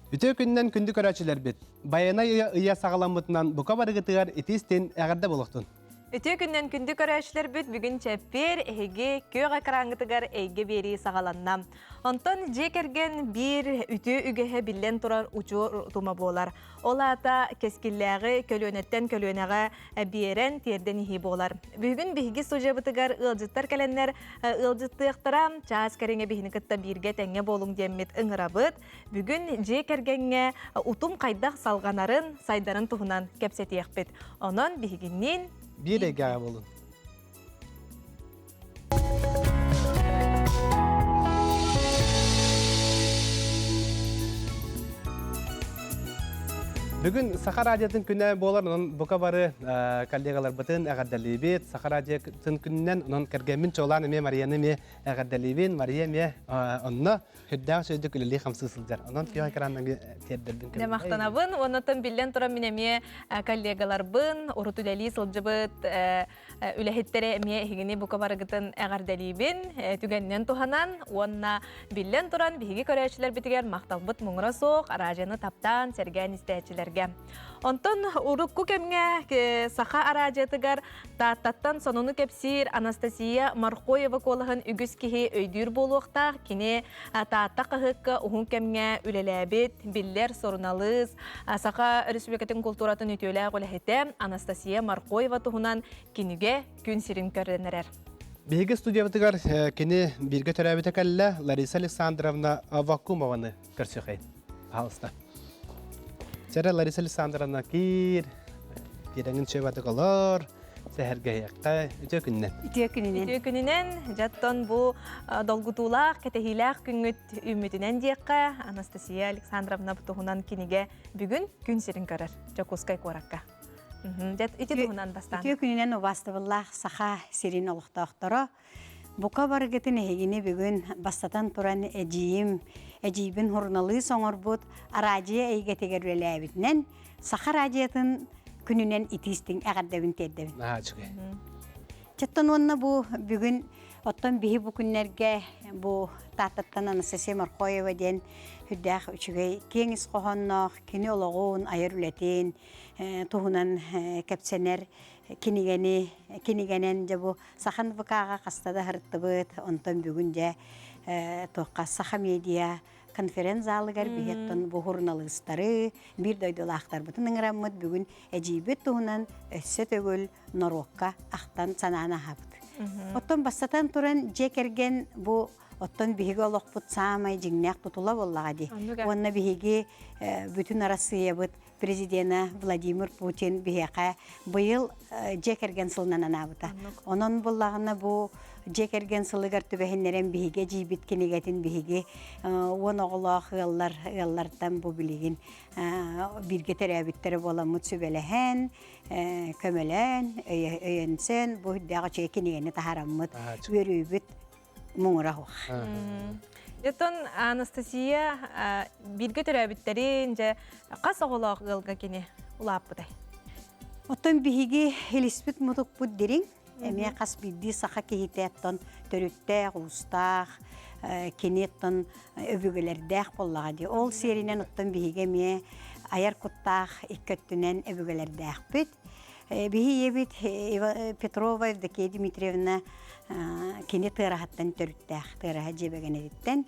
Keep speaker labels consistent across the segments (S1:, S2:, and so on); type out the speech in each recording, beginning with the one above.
S1: Үтүө күнүнэн күндү көрөөччүлэрбит! Байанай ыйа ыйа саҕаламмытынан бука барыгытыгар итиистин эҕэрдэ буолуохтун!
S2: Үтүө күнүнэн күндү көрөөччүлэрбит бүгүн чэппиэр эһиги күөх экраҥҥытыгар эйгэ биэрии саҕаланна. Онтон дьиэ кэргэн биир үтүө үгэһэ биллэн турар учуор утума буолар. Ол аата кэскиллээҕи көлүөнэттэн көлүөнэҕэ биэрэн тиэрдэн иһии буолар. Бүгүн биһиги студиябытыгар ыалдьыттар кэлэннэр ыалдьыттыахтара чаас кэриҥэ биһини кытта бииргэ тэҥҥэ буолуҥ диэммит ыҥырабыт. Бүгүн дьиэ кэргэҥҥэ утум хайдах салҕанарын, сайдарын туһунан кэпсэтиэхпит. Онон биһигинниин
S1: биир эйгэҕэ буолун. Бүгүн Саха радиотын күнэ буолар, онон бука бары коллегаларбытын эҕэрдэлиибит. Саха радиотын күнүнэн, онон кэргэммин чуолаан эмиэ Марияны эмиэ эҕэрдэлиибин. Мария эмиэ онно Үрдээх үчүгэйдик үлэлии-хамсыы сылдьар. Онон күөх экранна тиэрдэрбин
S2: Дьэ махтанабын. Оннуттан биллэн туран мин эмиэ коллегаларбын, урут үлэлии сылдьыбыт үлэһиттэрэ эмиэ эһигини бука барыгытын эҕэрдэлиибин, түгэнинэн туһанан уонна биллэн туран биһиги көрөөччүлэрбитигэр махталбыт муҥура суох, араадьыйаны таптаан, сэргээн истээччилэргэ. Онтон урукку кэмҥэ саха араадьыйатыгар Тааттаттан сонуну кэпсиир Анастасия Мархоева куолаһын үгүс киһи өйдүүр буолуохтаах. Кини Таатта хаһыакка уһун кэмҥэ үлэлээбит, биллэр суруналыыс, Саха Республикатын култууратын үтүөлээх үлэһитэ Анастасия Мархоева туһунан кинигэ күн сирин көрөн эрэр.
S1: Биһиги студиябытыгар кини бииргэ төрөөбүтэ кэллэ Лариса Александровна Аввакумованы көрсүөхэй. Пожалуйста. Чэрэ Лариса Александровна киир, киирэҥин чөбатык олор, сэһэргэһиэххэ үтүө күнүнэн.
S3: Үтүө күнүнэн.
S2: Үтүө күнүнэн, дьаттон бу долгутуулаах, кэтэһиилээх күҥҥүт үүммүтүнэн диэххэ, Анастасия Александровна туһунан кинигэ бүгүн күн сирин көрөр Дьокуускай куоракка. Дьэ, ити туһунан бастаан.
S3: Үтүө күнүнэн убаастабыллаах Саха сирин олохтоохторо, Бука барыгытын эһигини бүгүн бастатан туран эдьиийим, эдьиийбин суруналыыс оҥорбут араадьыйа эйгэтигэр үлэлээбитинэн Саха радиотын күнүнэн итиистиҥ эҕэрдэбин тиэрдэбин.
S1: Наһаа үчүгэй.
S3: Чаттан уонна бу бүгүн оттон биһи бу күннэргэ бу Тааттаттан Анастасия Морхоева диэн үрдээх үчүгэй киэҥ ис хоһоонноох кини олоҕун, айар үлэтин туһунан кэпсэнэр кинигэни кинигэнэн дьэ бу Саха НВК-ҕа хаста да сырыттыбыт, онтон бүгүн дьэ туохха Саха медиа конференц-залыгар биһиэттэн бу суруналыыстары, биир дойдулаахтарбытын ыҥыраммыт бүгүн эдьиийбит туһунан өссө төгүл норуокка ахтан санаан аһабыт. Оттон бастатан туран дьиэ кэргэн бу оттон биһиги олохпут саамай дьиҥнээх тутула буоллаҕа дии. Уонна биһиги бүтүн Арассыыйабыт президена Владимир Путин биһиэхэ быйыл дьиэ кэргэн сылынан анаабыта. Онон буллаҕына бу дьиэ кэргэн сылыгар түбэһиннэрэн биһиги эдьиийбит кинигэтин биһиги 10 оҕолоох ыаллар ыаллартан бу билигин бииргэ төрөөбүттэрэ буоламмыт сүбэлэһэн, көмөлөөн, өйөнсөн бу үрдээх үчүгэй кинигэни таһаараммыт үөрүүбүт муҥура суох.
S2: Оттон Анастасия бииргэ төрөөбүттэрин, дьэ, хас оҕолоох ыалга кини улааппытай?
S3: Оттон биһиги илиспит мутукпут дириҥ, эмиэ хас биирдии саха киһитэ оттон төрүттээх, уустаах, кини оттон өбүгэлэрдээх буоллаҕа дии. Ол сиэринэн оттон биһиги эмиэ айар куттаах икки өттүнэн өбүгэлэрдээхпит. Биһи ийэбит Петрова Евдокия Дмитриевна кини Тыараһаттан төрүттээх, Тыараһа дьиэбэгэнэтиттэн.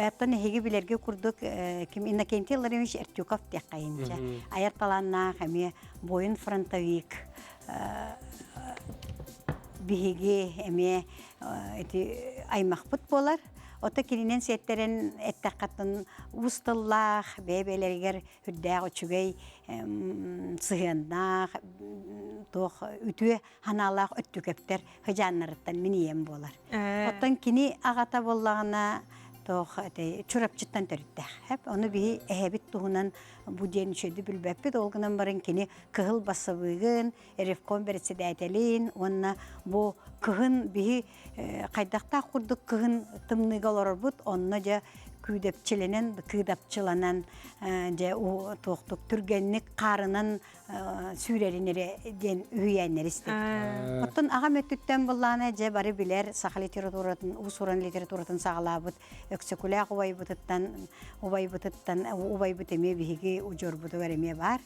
S3: Оттон эһиги билэргэ курдук ким Иннокентий Илларионович Эртюков диэххэйинчэ. Айар талааннаах эмиэ буойун фронтовик биһиги эмиэ ити аймахпыт буолар. Ото кининэн сиэттэрэн эттэххэ уус тыллаах, бэйэ-бэйэлэригэр үрдээх үчүгэй сыһыаннаах туох үтүө санаалаах өттүкэптэр хыдьааннарыттан мин ийэм буолар. Оттон кини аҕата буоллаҕына туох этэй Чурапчыттан төрүттээх. Хэп ону биһи эһэбит туһунан бу диэн үчүгэйдик билбэппит. Ол гынан баран кини кыһыл бассабыыгын, ревком председателин уонна бу кыһын биһи хайдахтаах курдук кыһын тымныыга олорорбут онно дьэ. күүдэпчилэнэн, кыыдапчыланан дьэ туохтук түргэнник хаарынан сүүрэрин эрэ диэн үһүйээннэри истэбит. Оттон аҕам өттүттэн буллаана дьэ бары билэр саха литературатын, уус-уран литературатын саҕалаабыт Өксөкүлээх убайбытыттан, убайбытыттан, убайбыт эмиэ биһиги удьуорбутугар эмиэ баар.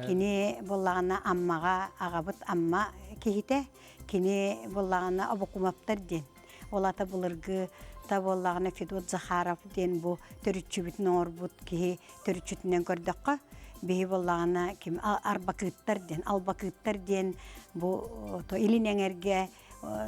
S3: Кини буллаҕына Аммаҕа аҕабыт Амма киһитэ, кини буллаҕына Обокумаптар диэн. Ол ата былыргы та буоллаҕына Федот Захаров диэн бу төрүччүбүтүн оҥорбут киһи төрүччүтүнэн көрдөххө, биһи буоллаҕына ким Арбакыыттар диэн, Албакыыттар диэн бу илин эҥэргэ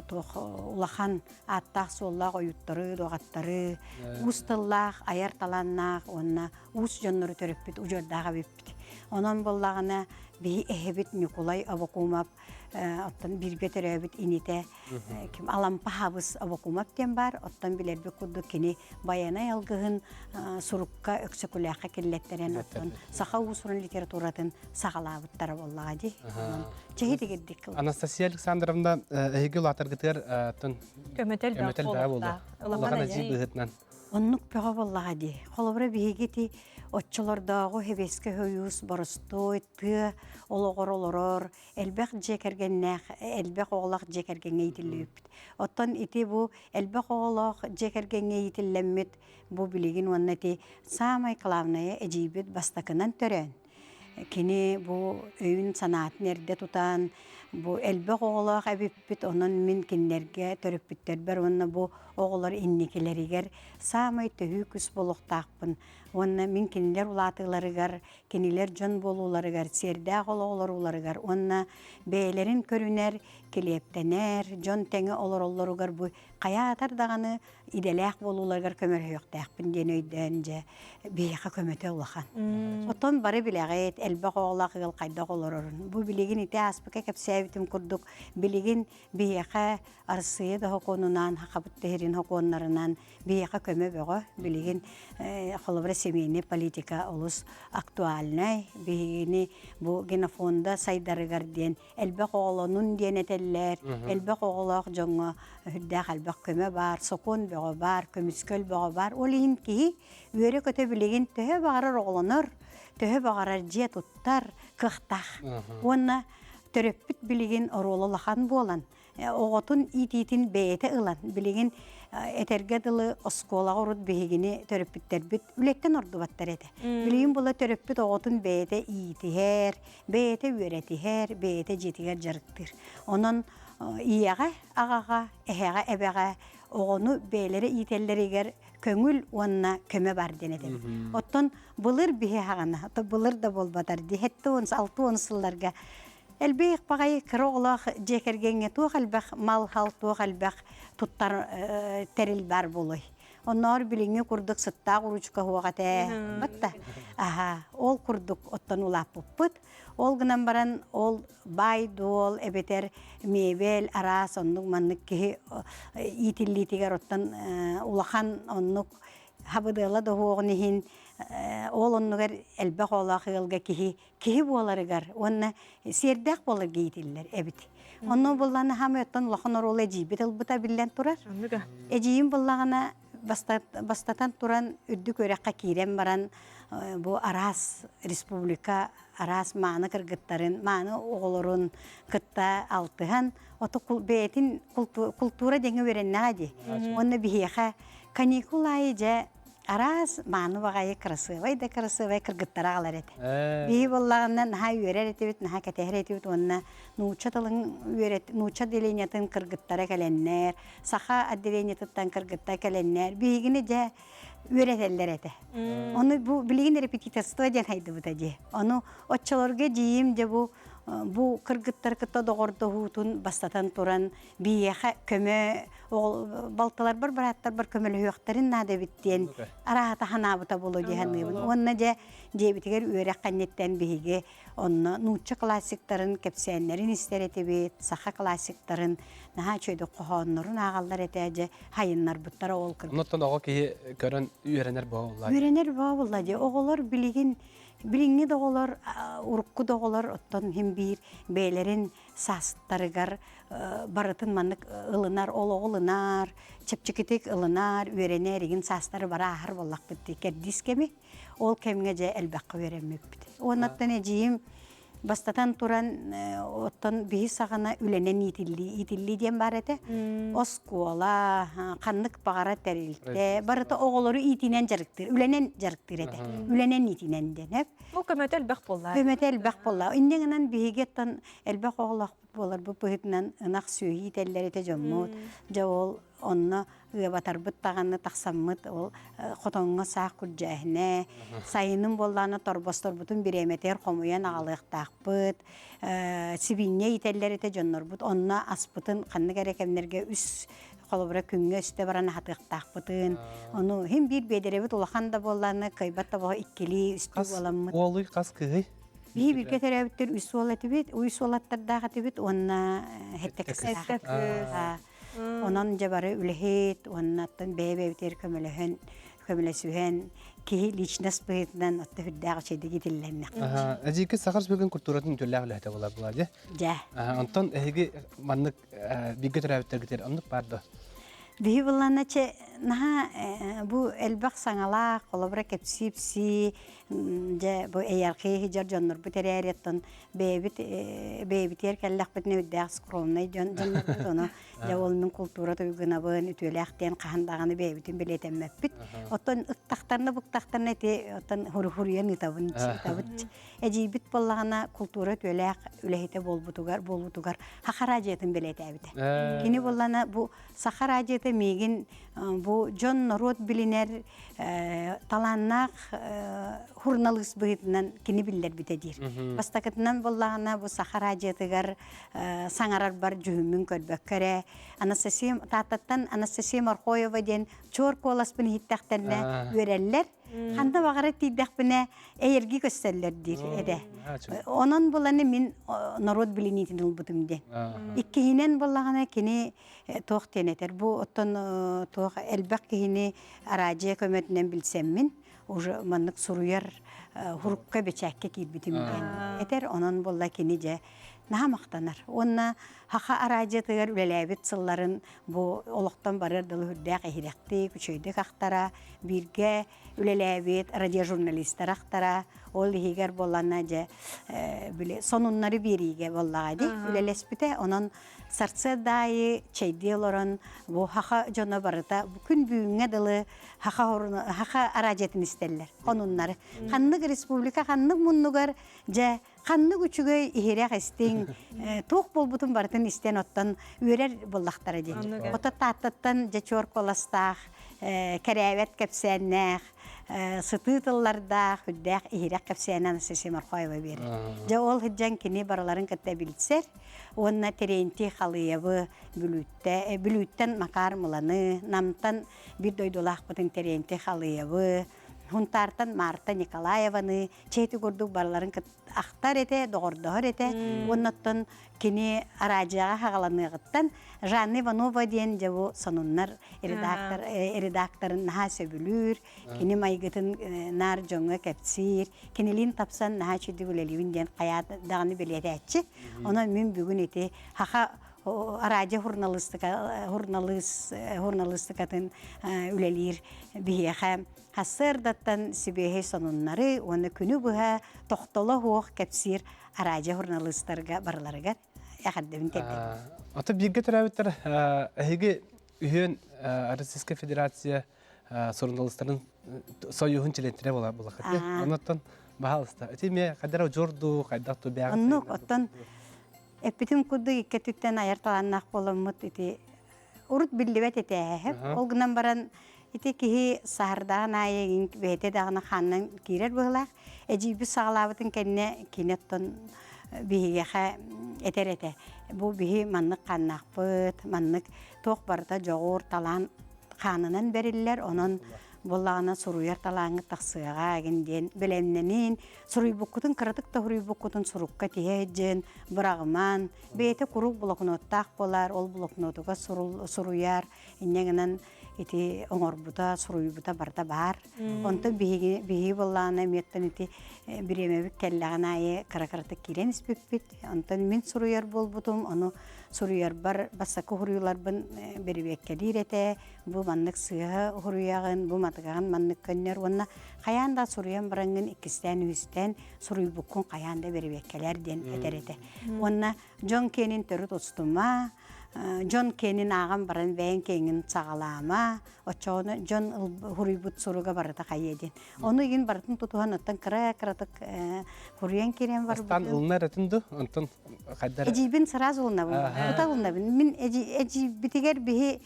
S3: туох улахан ааттаах-суоллаах ойуттары, дуоҕаттары, уус тыллаах, айар талааннаах уонна уус дьоннору төрөппүт удьуордаах эбиппит. Онон буоллаҕына биһи эһэбит Ньукулай Обокумов оттон бииргэ төрөөбүт инитэ ким Алампа Хабыс Обокумов диэн баар. Оттон билэрбит курдук кини Байанай алгыһын сурукка Өксөкүлээххэ киллэттэрэн оттон саха уус-уран литературатын саҕалаабыттара буоллаҕа дии. Онон чэһитигирдик
S1: Анастасия Александровна эһиги улаатаргытыгар
S2: көмөтөл
S1: көмөтөл баа буолла. Улахан эдьиий быһыытынан.
S3: Оннук бөҕө буоллаҕа дии. Холобура биһиги ити оччолордооҕу Сэбиэскэй Сойуус боростуой тыа олоҕор олорор элбэх дьиэ кэргэннээх, элбэх оҕолоох дьиэ кэргэҥҥэ иитиллибиппит. Оттон ити бу элбэх оҕолоох дьиэ кэргэҥҥэ иитиллэммит бу билигин уонна ити саамай главное эдьиийбит бастакынан төрөөн Кини бу өйүн-санаатын эрдэ тутан, бу элбэх оҕолоох эбиппит, онон мин кинилэргэ, төрөппүттэрбэр уонна бу оҕолор инникилэригэр саамай төһүү күс буолуохтаахпын уонна мин кинилэр улаатыыларыгар, кинилэр дьон буолууларыгар, сиэрдээх олох олорууларыгар уонна бэйэлэрин көрүнэр, килиэптэнэр, дьон тэҥэ олороллоругар бу хайаатар даҕаны идэлээх буолууларыгар көмөлөһүөхтээхпин диэн өйдөөн дьэ биһиэхэ көмөтө улахан. Оттон бары билэҕит, элбэх оҕолоох ыал хайдах олорорун. Бу билигин ити ааспыкка кэпсээбитим курдук, билигин биһиэхэ Арассыыйа да сокуонунан, Хахабыт тэһирин сокуоннарынан биһиэхэ көмө бөҕө. Билигин холобура семейный политика олус актуальнай. Биһигини бу генофонда сайдарыгар диэн элбэх оҕолонун диэн этэллэр. Элбэх оҕолоох дьоҥҥо үрдээх элбэх көмө баар, сокуон бөҕө баар, көмүскэл бөҕө баар. Ол иһин киһи үөрэ-көтө билигин төһө баҕарар оҕолонор, төһө баҕарар дьиэ туттар кыахтаах. Уонна төрөппүт билигин оруола улахан буолан, оҕотун иитиитин бэйэтэ ылан, билигин этэргэ дылы оскуолаҕа урут биһигини төрөппүттэрбит үлэттэн ордубаттар этэ. Билигин була төрөппүт оҕотун бэйэтэ иитиһэр, бэйэтэ үөрэтиһэр, бэйэтэ дьиэтигэр дьарыктыыр. Онон ийэҕэ, аҕаҕа, эһэҕэ, эбэҕэ оҕону бэйэлэрэ иитэллэригэр көҥүл уонна көмө бар диэн этэбит. Оттон былыр биһи аҕана, былыр да буолбатар, 70-60 сылларга элбэх баҕайы кыра оҕолоох дьиэ кэргэҥҥэ туох элбэх мал-хал, туох элбэх туттар тэрил баар буолуой. Онноор билиҥҥи курдук сыттаах уруучука суох этэ. Батта. Аха, ол курдук оттон улааппыппыт. Ол гынан баран ол баай-дуол эбэтэр мебель араас оннук маннык киһи иитиллиитигэр оттон улахан оннук хабыдыала да уһуоҕун иһин ол оннугар элбэх оҕолоох ыалга киһи киһи буоларыгар уонна сиэрдээх буоларга иитиллэр эбит. Онно буллаҕына хаамай оттон улахан оруолу эдьиийбит ылбыта биллэн турар. Эдьиийим буллаҕына бастатан туран үрдүк үөрэххэ киирэн баран бу араас республика араас мааны кыргыттарын, мааны оҕолорун кытта алтыһан, ото бэйэтин култуура диэҥҥэ үөрэннэҕэ дии. Уонна биһиэхэ каникул аайы дьэ араас мааны баҕайы кырасыабай да кырасыабай кыргыттара аҕалар этэ. Биһи буоллаҕына наһаа үөрэр этибит, наһаа кэтэһэр этибит уонна нуучча тылын үөрэт нуучча отделениетын кыргыттара кэлэннэр, саха отделениетыттан кыргыттар кэлэннэр биһигини дьэ үөрэтэллэр этэ. Ону бу билигин репетиторство диэн хайдыбыта дии. Ону оччолорго дьиим дьэ бу бу кыргыттар кытта доҕордоһуутун бастатан туран биһиэхэ көмө балтыларбар бырааттарбар көмөлөһүөхтэрин наада эбит диэн араата санаабыта буолуо дии саныыбын. Уонна дьэ дьиэбитигэр үөрэх кэнниттэн биһиги онно нуучча классиктарын кэпсээннэрин истэр этибит, саха классиктарын наһаа үчүгэйдик хоһооннорун ааҕаллар этэ дьэ хайыннарбыттара ол кыргыттар.
S1: Оннуттан оҕо киһи көрөн үөрэнэр буолла.
S3: Үөрэнэр буолла дии. Оҕолор билигин. Билиҥҥи да оҕолор, урукку да оҕолор оттон иһин биир бэйэлэрин саастарыгар барытын маннык ылынар, олоҕу ылынар, чэпчэкитик ылынар, үөрэнэр игин саастары бара ааһар буоллахпыт дии кэрдиис кэми. Ол кэмҥэ дьэ элбэххэ үөрэммиппит. Уоннаттан эдьиийим бастатан туран оттон биһи саҕана үлэнэн иитиллии иитиллии диэн баар этэ. Оскуола, ханнык баҕара тэрилтэ барыта оҕолору иитинэн дьарыктыыр, үлэнэн дьарыктыыр этэ. Үлэнэн иитинэн диэн.
S2: Бу көмөтө элбэх буолла.
S3: Көмөтө элбэх буолла. Инньэ гынан биһиги оттон элбэх оҕолоохпут буоларбыт быһыытынан ынах сүөһү иитэллэр этэ дьоммут. Дьэ ол онно ыабатарбыт даҕаны тахсаммыт ол хотоҥҥо саах күрдьээһинэ, сайынын буоллаҕына торбосторбутун бириэмэтигэр хомуйан аҕалыахтаахпыт, сибиинньэ иитэллэр этэ дьоннорбут онно аспытын ханнык эрэ кэмнэргэ үс холобура күҥҥэ үстэ баран аһатыахтаахпытын ону иһин биир биэдэрэбит улахан да буоллаҕына кыайбат тобоҕо иккилии үстүү буоламмыт
S1: уолуй хас кыһый
S3: Биһи бииргэ төрөөбүттэр үс уол этибит, үс уолаттардаах этибит уонна сэттэ кыыстаах. Онон дьэ бары үлэһит уонна оттон бэйэ-бэйэбитигэр көмөлөһөн, көмөлөсүһэн киһи личность быһыытынан отто үрдээх үчүгэйдик итиллэннэх.
S1: Эдьиийки Саха Республикатын культуратын үтүөлээх үлэһитэ буолар буолар дии.
S3: Дьэ.
S1: Онтон эһиги маннык бииргэ төрөөбүттэргитигэр оннук баар дуо?
S3: Биһи буллана че наһаа бу элбэх саҥалаах, холобура кэпсии-псии, дьэ бу эйэрхии сылдьар дьоннорбут эрээри оттон бэйэбит бэйэбитигэр кэллэхпитинэ үрдээх скромнай дьон дьоннорбут ону дьэ ол мин култуура туйгунабын үтүөлээх диэн хаһан даҕаны бэйэбитин бэлиэтэммэппит оттон ыттахтарына буктахтарына ити оттон хуруйан ыытабын ыытабыт эдьиийбит буоллаҕына култуура үтүөлээх үлэһитэ буолбутугар буолуутугар Саха радиотын бэлиэтээбитэ кини буоллаҕына бу Саха радиота миигин бу дьон норуот билинэр талааннаах хурналыыс быһыытынан кини биллэрбитэ диир. Бастакытынан буоллаҕына бу Саха радиотыгар саҥарарбар дьүһүммүн көрбөккө эрэ Анастасия Тааттаттан Анастасия Морхоева диэн чуор куоласпын иһиттэхтэринэ үөрэллэр. Ханна баҕара тиийдэхпинэ эйэргии көстөллөр диир этэ. Онон буланы мин норуот билиниитин ылбытым диэн. Иккиһинэн буоллаҕына кини туох диэн этэр бу оттон туох элбэх киһини араадьыйа көмөтүнэн билсэммин уже маннык суруйар хурукка бэчээккэ киирбитим диэн этэр онон буолла кини дьэ наһаа махтанар уонна Саха араадьыйатыгар үлэлээбит сылларын бу олохтон барыар дылы үрдээх иһирэхтик үчүгэйдик ахтара бииргэ үлэлээбит радиожурналистар ахтара ол иһигэр буоллана дьэ били сонуннары биэриигэ буоллаҕа дии үлэлэспитэ онон Сарсыарда аайы чэйдии олорон бу саха дьоно барыта күн бүгүҥҥэ дылы саха саха араадьыйатын истэллэр, хонуннары. Ханнык республика ханнык муннугар дьэ ханнык үчүгэй иһирэх истиҥ туох буолбутун барытын истэн оттон үөрэр буоллахтара дии. Ото Тааттаттан дьэ чуор куоластаах, кэрээбэт кэпсээннээх, сытыы тыллардаах, үрдээх иһирэх кэпсээн Анастасия Морхоева биэрэр. Дьэ ол сылдьан кини барыларын кытта билсэр уонна Терентий Халыевы Бүлүүттэ, Бүлүүттэн Макар Мыланы, Намтан биир дойдулаахпытын Терентий Халыевы, Хунтаартан Марта Николаеваны чэти курдук барыларын ахтар этэ, доҕордоһор этэ. Уонна оттон кини араадьыйаҕа хаҕаланыаҕыттан Жанна Иванова диэн дьэ бу сонуннар редактор, редакторын наһаа сөбүлүүр, кини майгытын наар дьоҥҥо кэпсиир, кинилиин тапсан наһаа үчүгдүк үлэлиибин диэн хайаа даҕаны бэлиэтээччи. Онон мин бүгүн ити Саха радио журналистика журналистикатын үлэлиир биһиэхэ Сарсыардаттан сибиэһэй сонуннары уонна күнү быһа тохтоло суох кэпсиир араадьыйа суруналыыстарга барыларыгар эҕэрдэбин тиэрдэбин.
S1: Ата бииргэ төрөөбүттэр эһиги үһүөн Российскай Федерация суруналыыстарын союһун чилиэнтэрэ буолахыт. Оннуттан баһаалыста. Ити эмиэ хайдах удьуордуу, хайдах туу бэйэҕит
S3: Оннук, оттон эппитим курдук икки өттүттэн айар талааннаах буоламмыт ити урут биллибэт этэ. Ол гынан баран ити киһи саһардаан аайы бэйэтэ даҕаны хаанынан киирэр быһыылаах. Эдьиийбит саҕалаабытын кэннэ кини оттон биһиэхэ этэр этэ. Бу биһи маннык хааннаахпыт, маннык туох барыта дьоҕур, талаан хаанынан бэриллэр, онон буоллаҕына суруйар талааҥҥыт тахсыаҕа игин диэн бэлэмнэнин, суруйбуккутун кыратык да суруйбуккутун сурукка тиһэ сылдьын, быраҕымаан, Бэйэтэ куруук блокноттаах буолар, ол блокнотугар суруйар, инньэ гынан ити оҥорбута, суруйбута барыта баар. Онтон биһиги биһиги буоллаҕына эмиэттэн ити бириэмэбит кэллэҕин аайы кыра-кыратык киирэн испиппит. Онтон мин суруйар буолбутум, ону суруйарбар бастакы уһуруйууларбын бэрэбиэркэлиир этэ. Бу маннык сыыһа уһуруйаҕын, бу матыгаҕын маннык көннөр уонна хайаан да суруйан бараҥҥын иккистээн-үһүстээн суруйбуккун хайаан да бэрэбиэркэлээр диэн этэр этэ. Уонна дьон киэнин төрүт устума, дьон киэнин ааҕан баран бэйэҥ киэҥин саҕалаама, оччоҕуна дьон хуруйбут суруга барыта хайыа диэн. Ону игин барытын тутуһан оттон кыра-кыратык хуруйан киирэн
S1: Бастаан
S3: барбытым.
S1: ылына эрэтин ду, онтон хайдар
S3: Эдьиийбин сразу ылынабын. Тута ылынабын. Мин эдьиийбитигэр биһи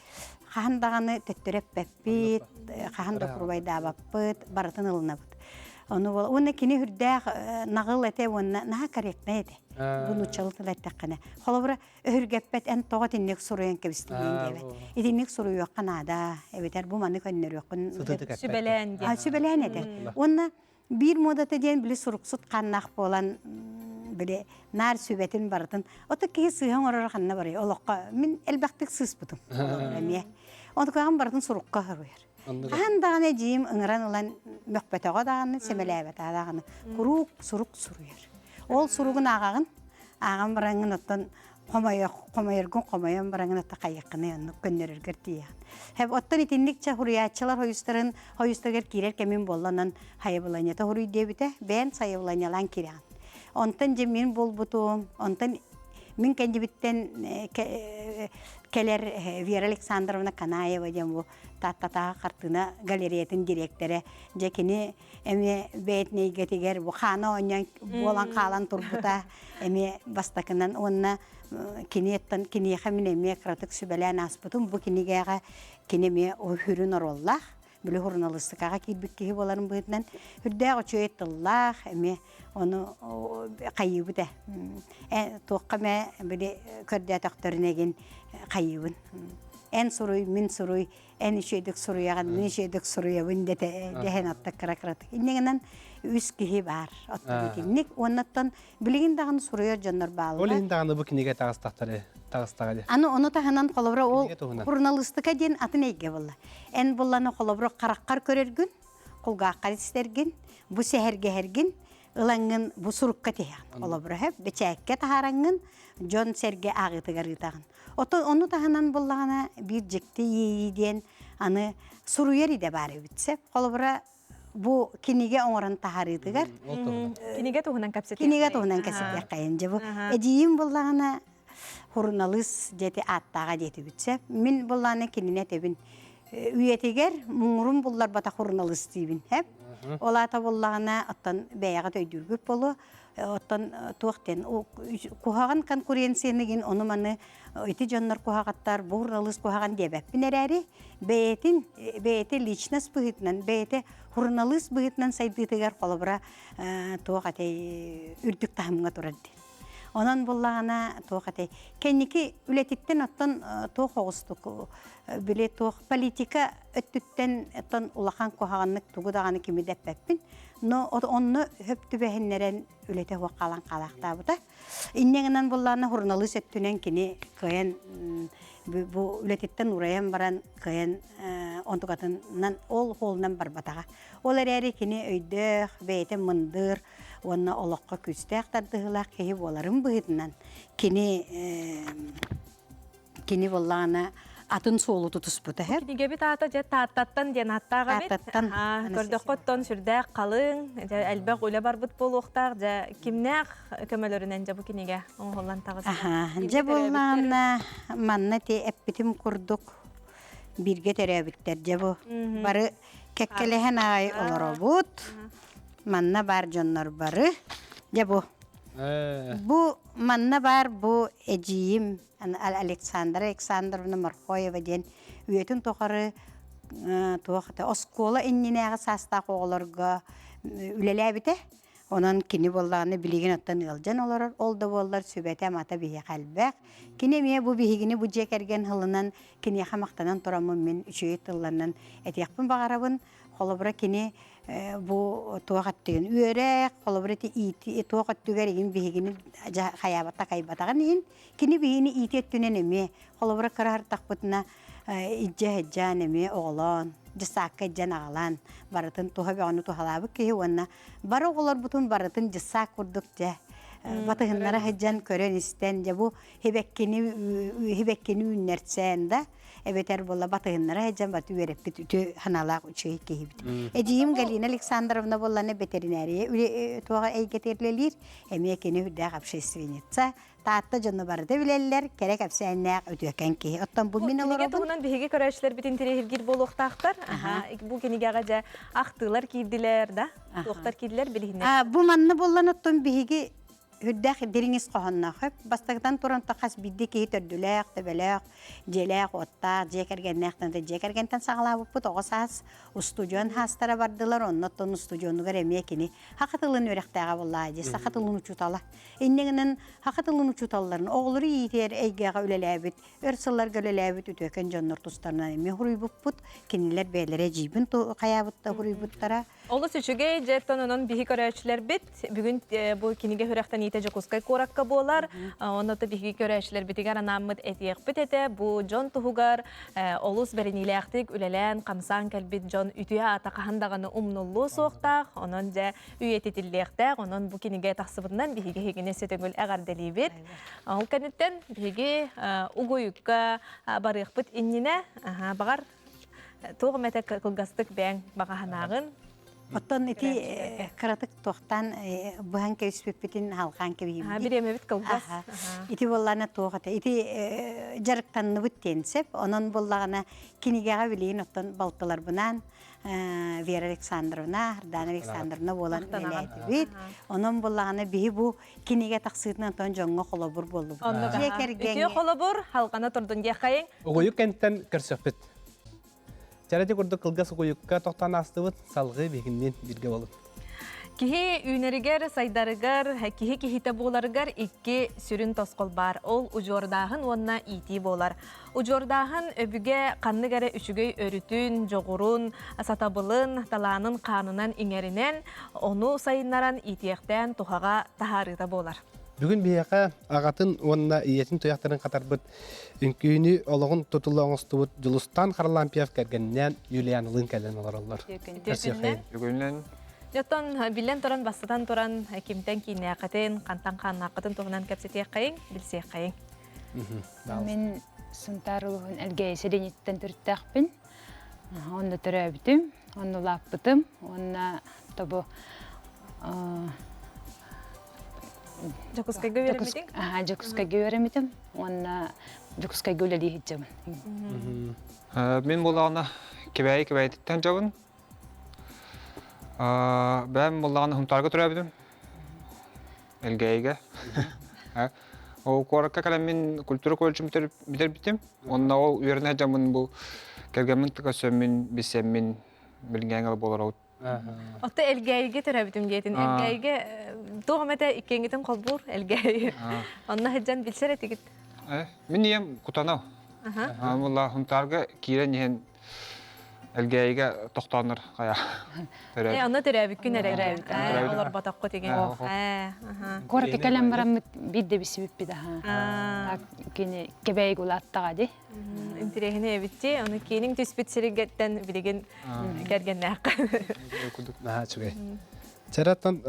S3: хаһан даҕаны төттөрү эппэппит, хаһан да курубайдаабаппыт, барытын ылынабыт. Ону уонна кини үрдээх наҕыл этэ уонна наһаа корректнай этэ. Бу нууччалыы тыл эттэххинэ. Холобура, өһүргэппэт эн тоҕо итинник суруйан кэбистиҥ диэбэт. Итинник суруйуохха наада, эбэтэр бу маны көннөрүөххүн
S2: Сүбэлээн диэн.
S3: Сүбэлээн этэр. Уонна биир муодата диэн били суруксут хааннаах буолан били наар сүбэтин барытын ото киһи сыыһа оҥороро ханна барый олоххо мин элбэхтик сыыспытым эмиэ онтукаҕын барытын сурукка суруйар хаһан даҕаны эдьиийим ыҥыран ылан мөхпөтөҕө даҕаны сэмэлээбэтэҕэ даҕаны куруук сурук суруйар ол суругун ааҕаҕын ааҕан бараҥҥын оттон хомойоргун хомойон бараҥын ата хайыаххыный оннук көннөрөргөр тиийэҕин. Хэп оттон итинник чэ хуруйааччылар хойустарын хойустарыгар киирэр кэмин буолла онон хайабыланньата хуруй диэбитэ бэйэн сайабыланньалаан киирэҕин. Онтон дьэ мин буолбутум, онтон мин кэннибиттэн кэлэр Вера Александровна Канаева диэн бу Тааттатааҕы хартыына галереятын дириэктэрэ дьэ кини эмиэ бэйэтин эйгэтигэр бу хаана оонньоон буолан хаалан турбута эмиэ бастакынан уонна киниэттэн киниэхэ мин эмиэ кыратык сүбэлээн ааспытым бу кинигэҕэ кини эмиэ сүрүн оруоллаах били суруналыыстыкаҕа киирбит киһи буоларын быһыытынан үрдээх үчүгэй тыллаах эмиэ ону хайыыбыт ээ туохха эмэ били көрдөөтөхтөрүнэ игин хайыыбын эн суруй мин суруй эн үчүгэйдик суруйаҕын, мин үчүгэйдик суруйабын дэтэ дэһэн атта кыра-кыратык. Иннигинэн үс киһи баар. Оттон итинник уоннаттан билигин даҕаны суруйар дьоннор бааллар.
S1: Ол иһин даҕаны бу кинигэ таҕыстахтары таҕыстаҕа дии.
S3: Аны ону таһынан холобура ол суруналыыстыка диэн атын эйгэ буолла. Эн булланы холобура хараххар көрөргүн, кулгааххар истэргин, бу сэһэргэһэргин ылаҥҥын бу сурукка тиһэҕин. Холобура сөп бэчээккэ таһаараҥҥын дьон-сэргэ ааҕыытыгар ыытаҕын. Оттон ону таһынан буллаҕына биир дьикти иэйии диэн аны суруйар идэ баар эбит сөп. Холобура бу кинигэ оҥорон таһаарыытыгар
S2: Кинигэ туһунан кэпсэтиэххэйин.
S3: Кинигэ туһунан кэпсэтиэххэйин. Дьэ бу эдьиийим буллаҕына суруналыыс диэти ааттааҕа диэтибит сөп. Мин буллаҕына кинини этэбин. Үйэтигэр муҥурун булларбатах суруналыыс диибин. Ол аата буллаҕына оттон бэйэҕит өйдүүргүт буолуо. Оттон туох диэн куһаҕан конкуренцияны гин ону-маны ити дьоннор куһаҕаттар, бу суруналыыс куһаҕан диэбэппин эрээри, бэйэтин бэйэтэ личность быһыытынан, бэйэтэ суруналыыс быһыытынан сайдыытыгар холобура туох этэй үрдүк таһымҥа турар диэн. Онон буллаҕына туох этэй кэнники үлэтиттэн оттон туох оҕустук били туох политика өттүттэн оттон улахан куһаҕаннык тугу даҕаны кими да эппэппин но онно хөп түбэһиннэрэн үлэтэ суох хаалан хаалаахтаабыта. Инньэ гынан буллаана суруналыыс өттүнэн кини кыайан бу үлэтиттэн урайан баран кыайан онтукатынан ол хуолунан барбатаҕа. Ол эрээри кини өйдөөх, бэйэтэ мындыр уонна олоххо күүстээх тардыһыылаах киһи буоларын быһыытынан кини кини буоллаҕына атын суолу тутуспута һэр.
S2: Кинигэбит аата дьэ Тааттаттан диэн ааттаах эбит.
S3: Тааттаттан.
S2: Көрдөххө оттон сүрдээх халыҥ, дьэ элбэх үлэ барбыт буолуохтаах. Дьэ кимнээх көмөлөрүнэн дьэ бу кинигэ оҥоһуллан таҕыста?
S3: Дьэ буоллаҕына манна ти эппитим курдук бииргэ төрөөбүттэр дьэ бу бары кэккэлэһэн аҕай олоробут. Манна баар дьоннор бары. Дьэ бу. Бу манна баар бу эдьиийим Александра Александровна Морхоева диэн үйэтин тухары туох этэ оскуола иннинээҕи саастаах оҕолорго үлэлээбитэ. Онон кини буоллаҕына билигин оттон ыалдьан олорор, ол да буоллар сүбэтэ-амата биһиэхэ элбэх. Кини эмиэ бу биһигини бу дьиэ кэргэн ылынан киниэхэ махтанан тураммын мин үчүгэй тылларынан этиэхпин баҕарабын. Холобура кини бу туох өттүгүн үөрэх, холобура ити иити туох өттүгэр игин биһигини хайаабата кайбатаҕын иһин кини биһигини иити өттүнэн эмиэ холобура кыраһартахпытына. Илдьэ сылдьан эмиэ оҕолоон, дьыссаакка илдьэн аҕалан барытын туһа бөҕөнү туһалаабыт киһи уонна бары оҕолорбутун барытын дьыссаак курдук дьэ батыһыннара сылдьан көрөн-истэн дьэ бу һибэккини һибэккини үүннэрсэн да эбэтэр буолла батыһыннара сылдьан баты үөрэппит үтүө санаалаах үчүгэй киһибит. Эдьиийим Галина Александровна буоллана бэтэринээрийэ туоҕа эйгэтигэр үлэлиир, эмиэ кини үрдээх общественница, Таатта дьоно барыта билэллэр, кэрэ кэпсээннээх үтүөкэн киһи. Оттон бу мин
S2: Кинигэ
S3: олоробун.
S2: туһунан биһиги көрөөччүлэрбит интэриэһиргиир буолуохтаахтар. Бу кинигэҕэ дьэ ахтыылар киирдилэр да, туохтар киирдилэр билиһиннэр.
S3: Бу манна буоллан оттон биһиги үрдээх дириҥ ис хоһоонноох. Бастакытан туран хас биирдии киһи төрдүлээх, төбөлөөх, дьиэлээх, уоттаах, дьиэ кэргэннээх дьиэ кэргэнтэн саҕалаабыппыт оҕо саас устудьуон хаастара бардылар. Онно оттон устудьуонугар эмиэ кини саха тылын үөрэхтээҕэ буоллаа дии, саха тылын учуутала. Инньэ гынан саха тылын учууталларын оҕолору иитэр эйгэҕэ үлэлээбит, өр сылларга үлэлээбит үтүөкэн дьоннор тустарынан эмиэ суруйбуппут. Кинилэр бэйэлэрэ эдьиийбин хайаабытта суруйбуттара.
S2: Олус үчүгэй, дьэ онон биһи көрөөччүлэрбит бүгүн бу кинигэ сүрэхтэниитэ Дьокуускай куоракка буолар. Онно биһиги көрөөччүлэрбитигэр анааммыт этиэхпит этэ. Бу дьон туһугар олус бэриниилээхтик үлэлээн, хамсаан кэлбит дьон үтүө аата хаһан даҕаны умнуллуо суохтаах. Онон дьэ үйэтитиллиэхтээх. Онон бу кинигэ тахсыбытынан биһиги эһигини сөтөҥүл эҕэрдэлиибит. Ол кэнниттэн биһиги угуйукка барыахпыт иннинэ баҕар туох эмэтэ кылгастык бэйэҥ баҕаһанааҕын
S3: Оттон ити кыратык туохтан быһан кэбиспиппитин халҕаан кэбиһиибит.
S2: Бириэмэбит кылгас.
S3: Ити буоллаҕына туох этэ? Ити дьарыктанныбыт диэн сөп. Онон буоллаҕына кинигэҕэ билигин оттон балтыларбынаан Вера Александровна, Ардана Александровна буолан үлэлээтибит. Онон буллаҕына биһи бу кинигэ тахсыытынан тон дьоҥҥо холобур буоллубут. Дьиэ кэргэҥҥэ.
S2: Үтүө холобур халҕана турдун диэххэйиҥ.
S1: Угуйук кэнтэн көрсөхпүт. Чарати курдук кылгас угуйукка тохтоон аастыбыт, салгыы биһигинниин бииргэ болун.
S2: Киһи үүнэригэр, сайдарыгар, киһи киһитэ буоларыгар икки сүрүн тосхол баар. Ол удьуордааһын уонна иитии буолар. Удьуордааһын өбүгэ ханнык эрэ үчүгэй өрүтүн, дьоҕурун, сатабылын, талаанын хаанынан иҥэринэн, ону сайыннаран иитиэхтээн туһаҕа таһаарыыта буолар.
S1: Бүгүн биһиэхэ аҕатын уонна ийэтин туйахтарын хатарбыт үҥкүүнү олоҕун тутула оҥостубут Дьулустаан Харлампьев кэргэнинээн Юлианалыын кэлэн олороллор.
S2: Үтүөкүннэн.
S4: Үтүөкүннэн.
S2: Оттон биллэн туран, бастатан туран, кимтэн кииннээххитин, хантан хааннааххытын туһунан кэпсэтиэххэйиҥ, билсиэххэйиҥ.
S5: Мин Сунтаар улууһун Элгээйи сэлиэнньэтиттэн төрүттээхпин. Онно төрөөбүтүм, онно улааппытым уонна тобу
S2: Дьокуускайга үөрэммитиҥ?
S5: Дьокуускайга үөрэммитим уонна Дьокуускайга үлэлии сылдьабын.
S4: Мин буоллаҕына Кэбээйи Кэбээйититтэн дьабын. Бэйэм буоллаҕына Сунтаарга төрөөбүтүм. Элгээйигэ. Ол куоракка кэлэммин культура колледжын бүтэрбитим. Онно ол үөрэнэ сылдьаммын бу кэргэммин көрсөммүн, билсэммин билиҥҥээҥи буолар
S2: Отто Элгээйигэ төрөөбүтүм диэтин. Элгээйигэ туох эмэтэ иккиэҥҥитин холбуур Элгээйи. Онно сылдьан билсэр этигит.
S4: Мин ийэм Кутанов. Мулла Хунтаарга киирэн иһэн Элгээйигэ тохтооннор хайа
S2: Э, онно төрөөбүккүн эрэ төрөөбүт. Олорботоххут игин.
S5: Куоракка кэлэн бараммыт биирдэ билсибиппит аха. Кини Кэбээйигэ улааттаҕа дии.
S2: Интириэһинэй эбитти. Ону кииниҥ түспүт сиригиттэн билигин кэргэннээххэ.
S1: Наһаа үчүгэй. Чараттан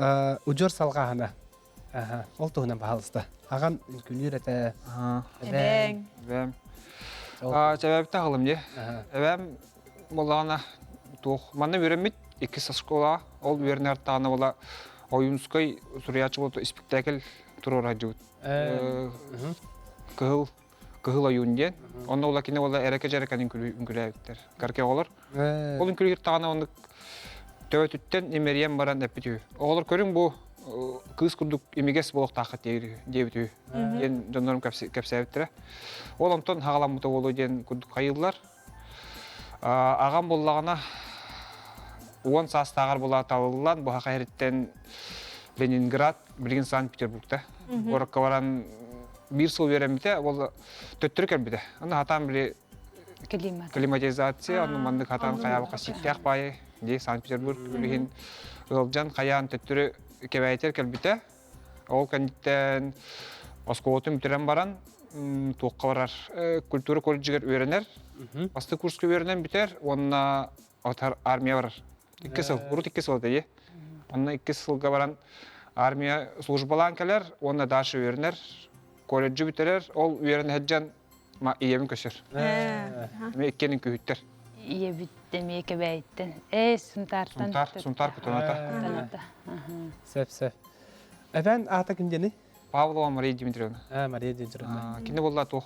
S1: удьуор салҕааһына. Ол туһунан баһаалыста. Аҕан үҥкүүлүүр этэ.
S2: Эбээҥ.
S4: Эбээм. Чэбээбитэ аҕалым дии. Эбээм буоллаҕына туох манна үөрэммит иккис оскуолаҕа ол үөрэнэр артаана буола Ойуунскай суруйааччы буолта испиктээкил туруора сылдьыбыт. Кыһыл Кыһыл ойуун диэн. Онно ула кини ула эрэкэ дьэрэкэн үҥкүүлээбиттэр. Карке оҕолор. Ол үҥкүүлүүр таҕана оннук төбөтүттэн имэрийэн баран эппит үһү. Оҕолор көрүҥ бу кыыс курдук имигэс буолуохтааххыт диэбит үһү диэн дьоннорум кэпсээбиттэрэ. Ол онтон хаҕаламмыта буолуо диэн курдук хайыыллар. Аҕам буллаҕына 10 саастааҕар була талыллан бу саха сириттэн Ленинград, билигин Санкт-Петербургта куоракка баран биир сыл үөрэммитэ, ол төттөрү кэлбитэ. Аны хатаан били климатизация, онну маннык хатаан хайаабакка сииктээх баайы дии Санкт-Петербург билигин ыалдьан хайаан төттөрү Кэбээйтэр кэлбитэ. Ол кэнниттэн оскуолатын бүтэрэн баран. туохха барар культура колледжыгар үөрэнэр. Бастакы курска үөрэнэн бүтэр уонна отар армия барар. Икки сыл, урут икки сыл этэ Онно икки сылга баран армия службалаан кэлэр уонна дальше үөрэнэр. Колледжы бүтэрэр, ол үөрэнэ сылдьан ийэбин көсөр. Эмиэ иккиэнин күһүттэр.
S5: Ийэбит эмиэ Кэбээйиттэн. Ээ, Сунтаартан.
S4: Сунтаар, Сунтаар Кутаната.
S5: Кутаната.
S1: Сөп, сөп. Эбэн аата ким диэний?
S4: Павлова Мария Дмитриевна.
S1: А, Мария Дмитриевна.
S4: Кини буолла туох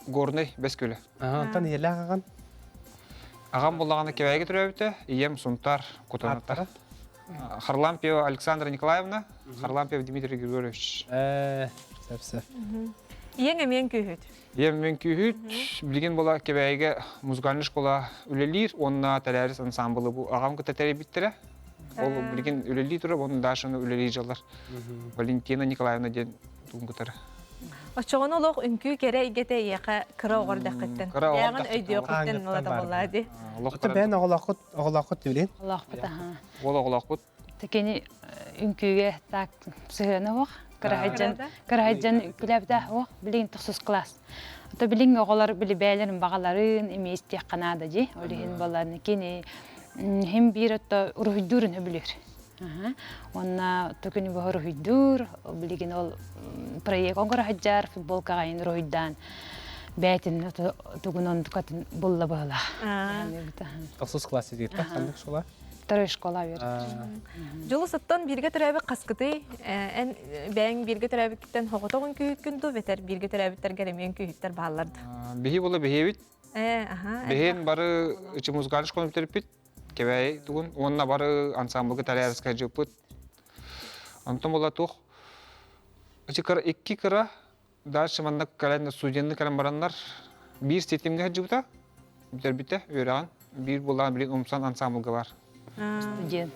S4: Горнай Бэс Күөлэ.
S1: Онтон ийэлээх аҕан?
S4: Аҕам буоллаҕына Кэбээйигэ төрөөбүтэ, ийэм Сунтаар Кутаната. Харлампьева Александра Николаевна, Харлампьев Дмитрий Григорьевич.
S1: Сөп, сөп.
S2: Ийэҥ эмиэн күүһүт.
S4: Ийэм эмиэн күүһүт. Билигин буола Кэбээйигэ музыкальный школа үлэлиир уонна Тэлээрис ансамблы бу аҕам кытта тэрийбиттэрэ. Ол билигин үлэлии турар, уонна Дашаны үлэлии дьаллар. Валентина Николаевна диэн тугун кытары.
S2: Оччоҕуна олох үҥкүү кэрэ эйгэтэ эйиэхэ кыра оҕор дэххиттэн.
S4: Кыра оҕор
S2: Бэйэҕин өйдүөххүттэн ылата буоллаа дии.
S1: Ото бэйэн оҕолооххут оҕолооххут билин.
S5: Оҕолоохпут аха.
S4: Уол оҕолоохпут.
S5: Кини үҥкүүгэ так сыһыана уох. Кыраһайдьан кыраһайдьан күлэбитэ уох билигин тохсус класс. Ото билиҥ оҕолор били бэйэлэрин баҕаларын эмиэ истиэххэ наада дии. Ол иһин болан кини хим биир отто уруһуйдуурун сөбүлүүр. Уонна күнү быһа уруһуйдуур, билигин ол проект оҥоро сылдьар, футболкаҕа уруһуйдаан бэйэтин тугун онтукатын булла быһыылаах.
S1: Тохсус класс дииртэ ханнык школа?
S5: Второй школа үөрэтэр.
S2: Дьулус оттон бииргэ төрөөбүт хаскытый? Эн бэйэҥ бииргэ төрөөбүккүттэн хоҕотоҕун күүһүккүн дуу, бэтэр бииргэ төрөөбүттэргэр эмиэ күүһүттэр бааллар дуу?
S4: Биһи була биһиэбит.
S2: Э, аха.
S4: Биһиэн бары ичи музыкальный школа бүтэрбит. Кэбээйи тугун уонна бары ансамблга тэрээрискэ дьыппыт. Онтон була туох икки кыра дальше манна кэлэн студенны кэлэн бараннар биир ситимҥэ сылдьыбыта бүтэрбитэ үөрэҕин биир буоллаҕына билин умсан ансамблга бар.
S5: Студент.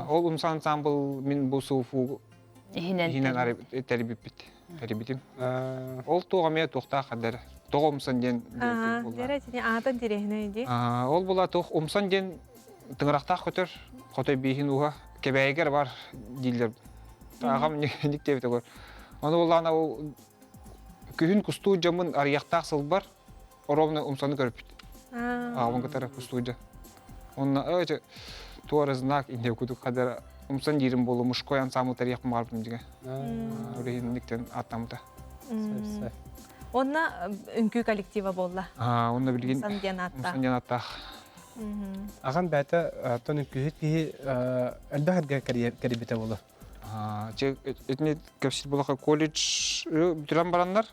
S4: Ол умсан ансамбл мин бу СУФУ
S5: Иһинэн.
S4: Иһинэн тэрийбиппит. Тэрийбитим. Ол туох эмиэ туохтаах хаддар. Тоҕо умсан диэн
S2: Дьэрэ итини аата интэриэһинэй дии.
S4: Ол була туох умсан диэн тыҥырахтаах көтөр, хотой бииһин ууһа Кэбээйигэр бар дииллэр. Аҕам ник диэбит огор. Ону буллаҕына ол күһүн кустуу дьоммун арыйахтаах сылбар ровно умсаны көрүппүт. Аҕабын кытары кустуу Онно өөчө туора знак инде кудук хадара умсан диирим болу мужской ансамбл тарихым барбытым диге. Үрехинниктен аттамыта.
S2: Онна үҥкүү коллектива буолла.
S4: Онно билигин
S2: Умсан диэн ааттаах.
S4: Умсан диэн аттаах.
S1: Аҕам бэйэтэ тон үҥкүүһүт киһи элбэх эргэ кэрийбитэ буолуо.
S4: Итини кэпсиир буоллахха колледж бүтэрэн бараннар,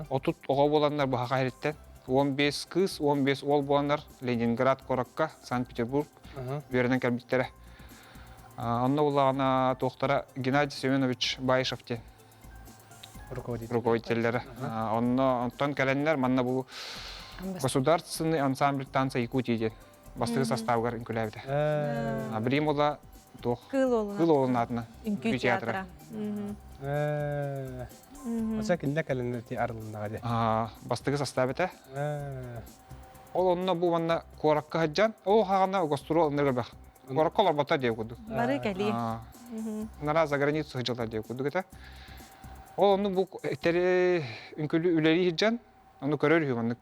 S4: 30 оҕо буоланнар быһаха иһиттэн 15 кыыс, 15 уол буоланнар Ленинград куоракка, Санкт-Петербург үөрэнэн кэлбиттэрэ. Онно буллаҕына туохтара Геннадий Семенович Баишев диэн руководителлэрэ. Онно онтон кэлэннэр манна бу Государственный ансамбль танца Якутии диэн бастакы составыгар үҥкүүлээбитэ. Билигин буолла туох
S2: Кыыл уолун
S4: Кыыл уолун аатынан
S2: Үҥкүү театра.
S1: Оса кинилэр кэлэннэр ти арылыннаҕа дии.
S4: Бастакы состав этэ. Ол онно бу манна куоракка сылдьан, ол хаҕана гастрол онно элбэх. Куоракка олорбота диэ курдук.
S2: Бары кэлии.
S4: Нара за границу сылдьаллар диэ курдук этэ. Ол онну бу тэри үҥкүлүү үлэлии сылдьан, ону көрөр үһү маннык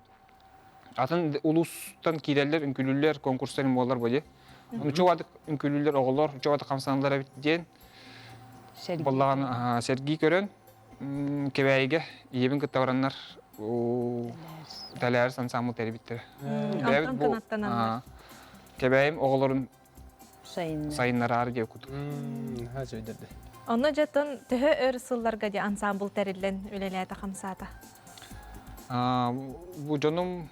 S4: Атын улуустан киирэллэр, үҥкүүлүүллэр, конкурстар буолар бу дии. Ону чугаадык үҥкүүлүүллэр оҕолор, чугаадык хамсаналлар эбит диэн буоллаҕына сэргии көрөн Кэбээйигэ ийэбин кытта бараннар Тэлээрис ансаамбыл тэрийбиттэрэ.
S2: Алтан кынаттананнар.
S4: Кэбээйим оҕолорун сайыннараары диэ курдук.
S2: Онно дьэтон төһө өр сылларга ди ансамбл тэриллэн үлэлээтэ хамсаата?
S4: Бу дьонум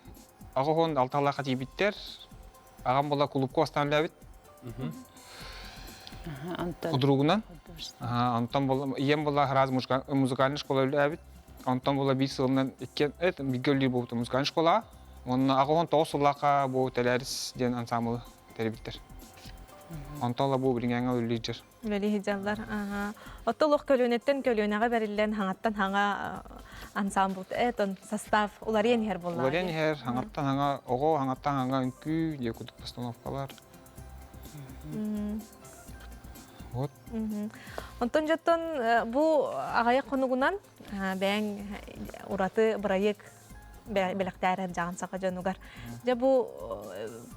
S4: аҕа алталаахха тиийбиттэр. Аҕам була кулуупка бастаан үлээбит. Худругунан. Онтон була ийэм була раз музыкальный школа үлээбит. Онтон була биир сылынан иккиэн бииргэ үлэлиир буолбутум музыкальный школа. Онно 89 сыллаахха бу Тэлээрис диэн ансамблы тэрийбиттэр. Онтон ыла бу билиҥҥээҥҥэ үлэлиир
S2: Үлэлии сылдьаллар. Оттон олох көлүөнэттэн көлүөнэҕэ бэриллэн хаҥаттан хаҥа ансамбл этон состав уларыйан иһэр буоллаҕа.
S4: Уларыйан иһэр, хаҥаттан хаҥа оҕо, хаҥаттан хаҥа үҥкүү диye курдук постановкалар. Вот.
S2: Онтон дьоттон бу аҕыйах хонугунан бэйэҥ ураты бырайыак бэлэхтээр дьаҕан саха дьонугар. Дьэ бу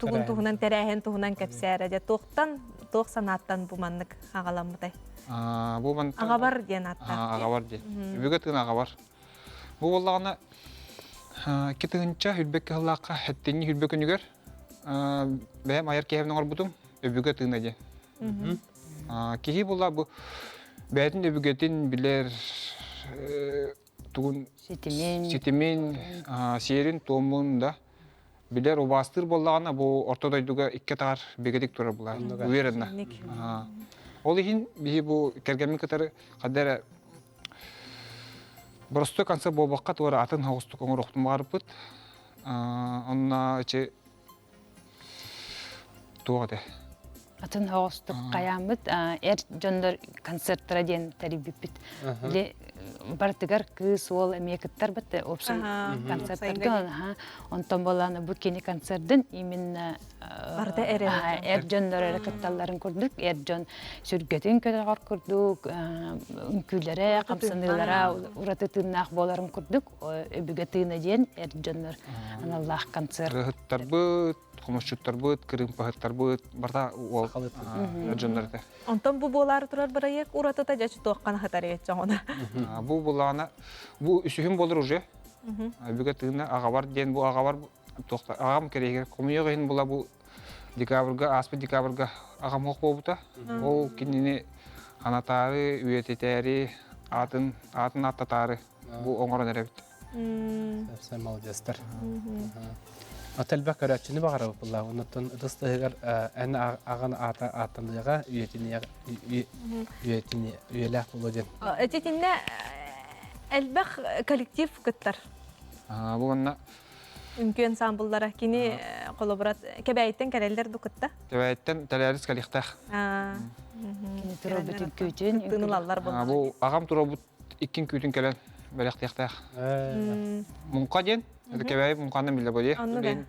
S2: тугун туһунан тэрээһин туһунан кэпсээрэ дьэ туохтан туох санааттан бу маннык аҕаламмытай?
S4: Бу мантан
S2: Аҕабар диэн ааттаах.
S4: Аҕабар диэн. Өбүгэ тыын аҕабар. Бу буоллаҕына 2 тыһыынча хүрбэккэ сыллаахха хэттинньи хүрбэ күнүгэр бэйэм айар киһибин оҥорбутум өбүгэ тыына диэн. Киһи була бу бэйэтин өбүгэтин билэр тугун
S5: ситимин
S4: ситимин сиэрин туомун да билэр убаастыыр буоллаҕына бу орто дойдуга икки атаҕар бигэтик турар буолар уверенно. Ол иһин биһи бу кэргэммин кытары ханна эрэ боростуой концерт буолбакка туора атын оҕустук оҥоруохпун баҕарбыт. Онно ичи туох этэ?
S5: Атын оҕустук хайааммыт эр дьоннор концерттара диэн тэрийбиппит. Били барытыгар кыыс уол эмиэ кыттарбыт общий концерттарга онтон буолаана бу кини концердын именно
S2: барыта эр
S5: эр дьоннор эрэ кытталларын курдук эр дьон сүргэтин көтөҕөр курдук үҥкүүлэрэ хамсаныылара ураты тыыннаах буоларын курдук өбүгэ тыына диэн эр дьоннор аналлаах концерт
S4: Ырыһыттарбыт, хомусчуттарбыт, кырыымпаһыттарбыт барыта уол эр дьоннор этэ.
S2: Онтон бу буолаары турар бырайыак уратыта дьэ туоххан аһатар чоҕуна.
S4: Бу булаана бу үсүһүм болор уже. Өбүгэ тыына аҕабар диэн бу аҕабар туохта аҕам кэриэһигэр хомуйуох иһин була бу декабрга ааспыт декабрга аҕам ох буолбута. Ол кинини анатаары, үйэтитээри, аатын аатын ааттатаары бу оҥорон эрэбит.
S1: Сен молодецтар. Ата элбэх көрөөччүнү баҕарабыт булла. Оннуттан ытыс тыһыгар эн аҕан аата ааттаныаҕа үйэтини үйэлээх буолуо диэн.
S2: Этитиннэ элбэх коллектив кыттар.
S4: Бу манна
S2: Үҥкүү ансамбллара кини холобура Кэбээйиттэн кэлэллэр ду кытта?
S4: Кэбээйиттэн тэлээрис кэлиэхтээх.
S5: Кини туруорбут үҥкүүтүн
S2: Кыттыыны ылаллар буолла.
S4: Бу аҕам туруорбут иккин күүтүн кэлэн бэлэхтиэхтээх. Муҥха диэн, это Кэбээйи муҥханан биллэр буолуо.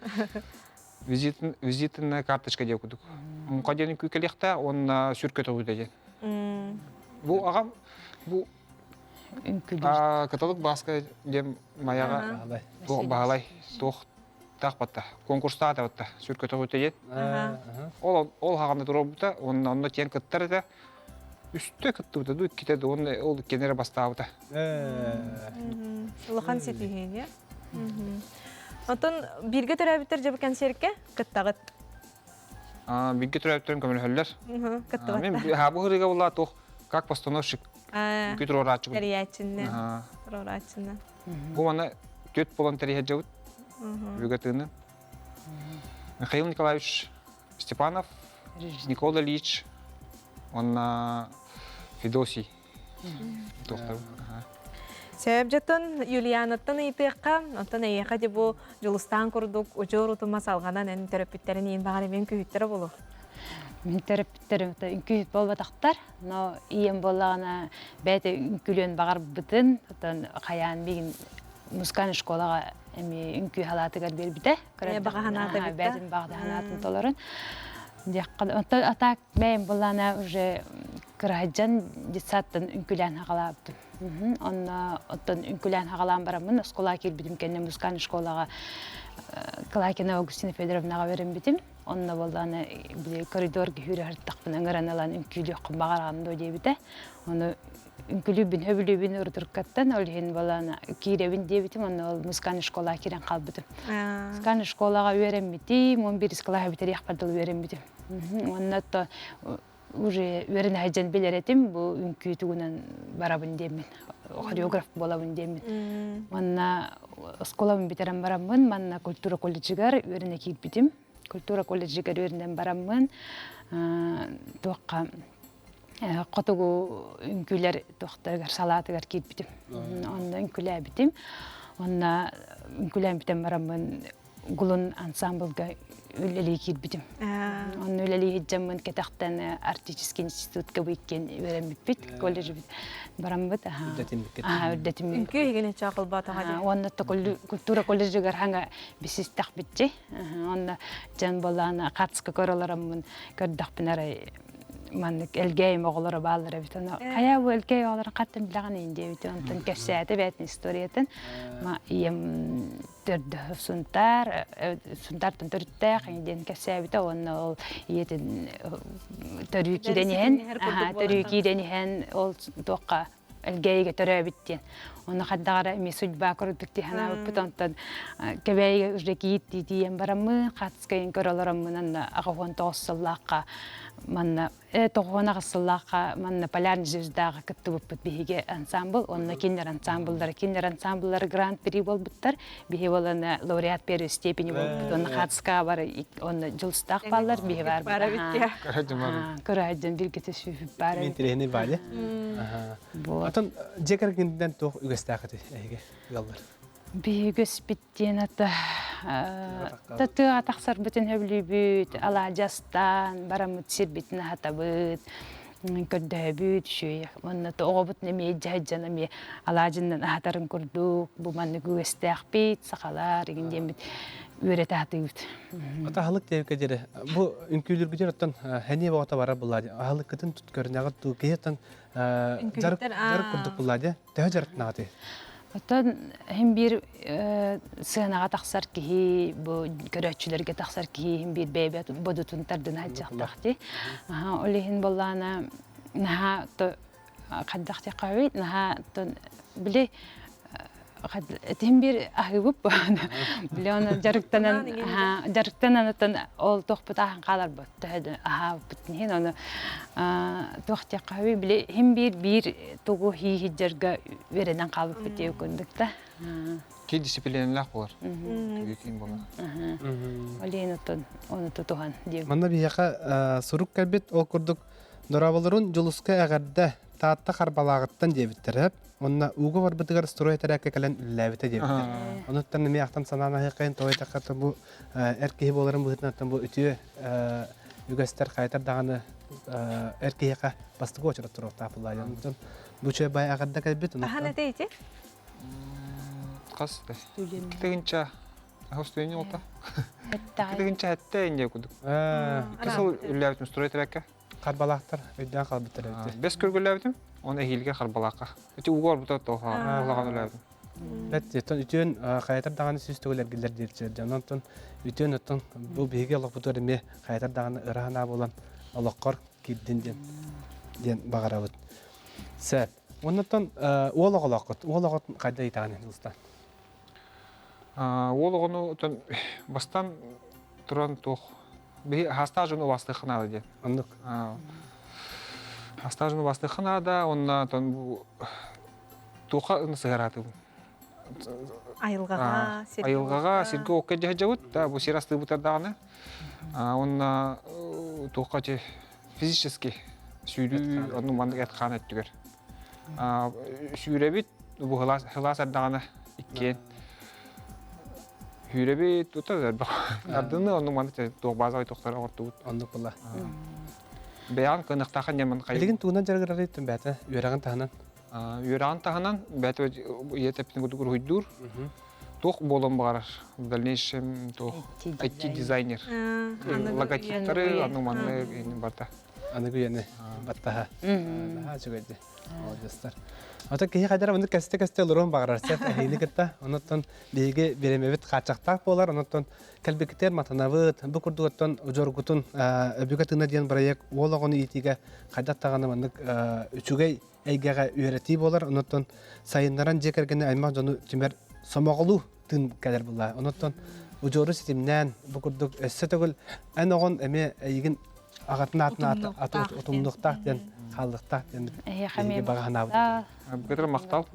S4: Визитная карточка диэн курдук. Муҥха диэн үҥкүү кэлиэхтээх уонна сүр көтөҕүүтэ диэн. Бу аҕам бу Кыталык Бааска диэн Майаҕа Баһылай туох таах батта конкурстаата батта сүр көтөҕүүтэ диэн. Ол ол хаҕана туруорбута уонна онно тиэн кыттар этэ. Үстэ кыттыбыта дуу иккитэ дуу уонна ол иккини эрэ бастаабыта.
S2: Улахан ситиһиини. Онтон бииргэ төрөөбүттэр дьэ бу кэнсиэркэ кыттаҕыт.
S4: Бииргэ төрөөбүттэрим көмөлөһөллөр.
S2: Кыттыбаттар.
S4: Мен бу ырыга була туох как постановщик күт туруорааччыбын.
S2: Тэрийээччиннэн. Туруорааччыннан.
S4: Бу мана түөт болон тэрийһэдьэбит. Бүгэ тыыны. Михаил Николаевич Степанов, Никола Ильич, уонна Федосий.
S2: Сөп дьоттон Юлианаттан ыйытыахха, онтон эйиэхэ дьэ бу Дьулустаан курдук удьуор утума салҕанан эн төрөппүттэрин иин баҕар эмиэ үҥкүүһүттэрэ буолуо.
S5: Мин төрөппүттэрим үҥкүүһүт буолбатахтар, но ийэм буоллаҕына бэйэтэ үҥкүүлүөн баҕарбытын, оттон хайаан миигин музыкальнай школаҕа эмиэ үҥкүү халаатыгар биэрбитэ.
S2: Баҕа санаата бүттэ.
S5: Бэйэтин баҕа санаатын толорон. Диэххэ, а так бэйэм буоллаҕына уже кыраһыдьан детсадтан үҥкүүлээн хаҕалаабытым. Онно оттон үҥкүүлээн хаҕалаан бараммын оскуолаҕа киирбитим кэннэ музыкальнай школаҕа Клакина Августина Федоровнаҕа үөрэммитим. Онно буоллаҕына били коридорга сүүрэ сырыттахпына ыҥыран ылан үҥкүүлүөххүн баҕараҕын дуо диэбитэ. Ону үҥкүүлүүбүн сөбүлүүбүн урутуркаттан ол иһин буоллаҕына киирэбин диэбитим онно ол музыкальнай школаҕа киирэн хаалбытым. Музыкальнай школаҕа үөрэммитим, 11 кылааһы бүтэриэхпэр дылы үөрэммитим. Уонна то уже үөрэнэ сылдьан билэр этим бу үҥкүү тугунан барабын диэммин хореограф буолабын диэммин манна оскуолабын бүтэрэн бараммын манна культура колледжыгар үөрэнэ киирбитим культура колледжыгар үөрэнэн бараммын туохха хотугу үҥкүүлэр туохтарыгар салаатыгар киирбитим онно үҥкүүлээбитим онно үҥкүүлээн бүтэн бараммын Гулун ансамблга үлэлии киирбитим. Онно үлэлии сылдьаммын кэтэхтэн Арктический институтка бу иккиэн үөрэммиппит, колледжбит бараммыт. Үрдэтиммит.
S2: Үҥкүү иһигин чаакылбаатаҕа
S5: Уонна культура колледжыгар хаҥа бисистахпитчи. Онно дьон болаана хатска көрөлороммун көрдөхпүн арай. Маннык Элгээйим оҕолоро бааллар эбит. Ону хайа бу Элгээй оҕолорун хаттан билэҕин иин диэбит. Онтон кэпсээтэ бэйэтин историятын. Ма ийэм төрдө Сунтаар, Сунтаартан төрүттээх диэн кэпсээбитэ уонна ол ийэтин төрүү киирэн иһэн, төрүү киирэн иһэн ол туохха Элгээйигэ төрөөбүт диэн. Онно хайдах эрэ эмиэ судьба курдук дии санаабыппыт. Онтон Кэбээйигэ уже кийиит тиийэн бараммын, хаатыскайын көрө олороммун анна 89 сыллаахха манна 98 сыллаахха манна Полярный звездаҕа кыттыбыппыт биһиги ансамбл. Онно кинилэр ансамбллара, кинилэр ансамбллара гран-при буолбуттар. Биһи буолана лауреат первой степени буолбут. Онно хаатыскаҕа бар онно дьулустаах бааллар, биһи бар. Көрө бирге түсүүбүт баар.
S1: Интириэһинэй баали. Атын дьиэ кэргэнинэн туох үгэстээх эти эһиги ыаллар?
S5: Биһиги үгэспит диэн ата тыаҕа тахсарбытын сөбүлүүбүт, алаадьастаан бараммыт сирбитин аһатабыт, көрдөһөбүт, үчүгэй. Уонна оҕобут эмиэ дьаһайдьан эмиэ алаадьыннан аһатарын курдук бу маннык үгэстээхпит, сахалар игин диэммит үөрэтэ сатыыбыт.
S1: Ата аһылык диэбиккэ диэри бу үҥкүүлүүргүтүгэр оттон хэниэ бөҕөтө барар буллаа дии. Аһылыккытын тут көрүнэҕит дуу киһи оттон дьарык дьарык курдук буллаа дии. Төһө дьарыктанаҕытый?
S5: Оттон иһин биир сыанаҕа тахсар киһи, бу көрөөччүлэргэ тахсар киһи иһин биир бэйэбэ бодотун тардына сылдьыахтаах дии. Ол иһин буоллаҕына наһаа хайдах диэххэ наһаа били этим биир аһыыбыт били оны дьарыктанан дьарыктанан оттон ол туохпут ааһан хааларбыт төһө аһаабыппыт иһин ону туох диэххэ били иһин биир биир тугу хииһиддьарга үөрэнэн хаалбыппыт диэ курдук да
S4: Ки дисциплинэлээх буолар. Киин буолар.
S5: Ол иһин оттон ону тутуһан диэбит.
S1: Манна биһиэхэ сурук кэлбит ол курдук Дорооболорун Дьулуска эҕэрдэ Таатта Харбалааҕыттан диэбиттэр. Онно ууга барбытыгар строй этэрээккэ кэлэн үлэлээбитэ диэбиттэр. Онуттан эмиэ ахтан санаан аһыаххайын тоҕо диэтэххэ бу эр киһи буоларын быһыытынан бу үтүө үгэстэр хайатар даҕаны эр киһиэхэ бастакы уочарат туруохтаах буоллаа. Онтон бу үчүгэй бай эҕэрдэ кэлбит.
S2: Ахан этэ ити?
S4: Хас Китигинча Хостуйни олта. Китигинча хэтте инде кудук. Кысыл үллээбитим строй этэрээккэ.
S1: Харбалаахтар өйдөөн хаалбыттар эбит.
S4: Бэс көргөлөөбүтүм, оны эһиилгэ Харбалаахха. Ити угу орбута тоха улахан үлээбитим.
S1: Бэт оттон үтүөн хайатар даҕаны сүүс төгүл эргиллэр диэччилэр дьон. Онтон үтүөн оттон бу биһиги олохпутугар эмиэ хайатар даҕаны ыра санаа буолан олоххор киирдин диэн диэн баҕарабыт. Сөп. Оннуттан уол оҕолооххут. Уол оҕотун хайда ыйытаҕын Дулустан?
S4: Уол оҕону оттон бастан туран туох биһи хаастаах дьону убаастыахха наада диэн.
S1: Оннук.
S4: Хаастаах дьону убаастыахха наада уонна оттон бу туохха сыһыараатыбын.
S2: Айылҕаҕа, сиргэ
S4: Айылҕаҕа, сиргэ-уокка дьаһдьабыт, да бу сир астыыбытар даҕаны. Уонна туохха физически сүүрүү онну маннык эт-хаан өттүгэр. Сүүрэбит, бу сылаас ардаҕына иккиэн Сүүрэбит, тута элбэх. Ардыны онну маннык туох базовай туохтары оҥортубут.
S1: Оннук була.
S4: Бэйэҕин кыаныахтааххын диэн хайы.
S1: Билигин тугунан дьарыгырарый бэйэтэ үөрэҕин таһынан?
S4: Үөрэҕин таһынан бэйэтэ ийэ тэппитин курдук уруһуйдуур. Туох буолуон баҕарар. В дальнейшем туох IT-дизайнер. Логотиптары, аны манны барда.
S1: Аныгы үйэни баттаһа. Наһаа үчүгэйди. Молодецтар. Ото киһи хайдара оннук кэстэ-кэстэ олоруон баҕарар сөп эһигини кытта. Онуттан биһиги бириэмэбит хааччахтаах буолар. Онуттан кэлбиккитигэр матанабыт. Бу курдук оттон удьуоргутун өбүгэ тыына диэн бырайыак уол оҕону иитиигэ хайдах даҕаны маннык үчүгэй эйгэҕэ үөрэтии буолар. Онуттан сайыннаран дьиэ кэргэни аймах дьону түмэр сомоҕолуу тыын кэлэр буолла. Онуттан удьуору ситимнээн бу курдук өссө төгүл эн оҕон эмиэ эйигин аҕатын аатын утумнуохтаах диэн хааллыктаах диэн
S5: Эһиэхэ
S1: баҕа санаабыт.
S4: Бүгүтэр махтал.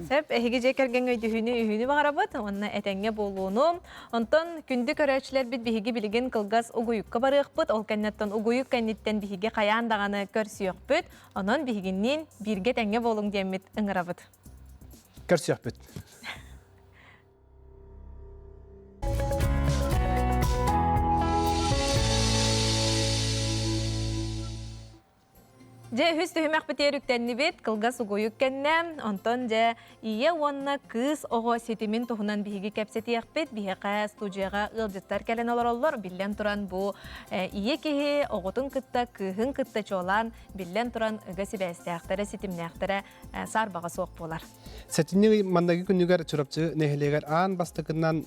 S2: Сөп, эһиги дьиэ кэргэҥҥэ өйдөһүүнү үһүүнү баҕарабыт уонна этэҥҥэ буолууну. Онтон күндү көрөөччүлэрбит биһиги билигин кылгас угуйукка барыахпыт. Ол кэнниттэн угуйук кэнниттэн биһиги хайаан даҕаны көрсүөхпүт. Онон биһигинниин бииргэ тэҥҥэ буолуҥ диэммит ыҥырабыт.
S1: Көрсүөхпүт.
S2: Дьэ, үһүс түһүмэхпитигэр үктэннибит, кылгас угуйук кэннэ. Онтон дьэ, ийэ уонна кыыс оҕо ситимин туһунан биһиги кэпсэтиэхпит. Биһиэхэ студияҕа ыалдьыттар кэлэн олороллор. Биллэн туран, бу ийэ киһи оҕотун кытта, кыыһын кытта чуолаан, биллэн туран, ыга сибээстээхтэрэ, ситимнээхтэрэ саарбаҕа суох буолар.
S1: Сэтинньи ый манныгы күнүгэр Чурапчы нэһилиэгэр аан бастакынан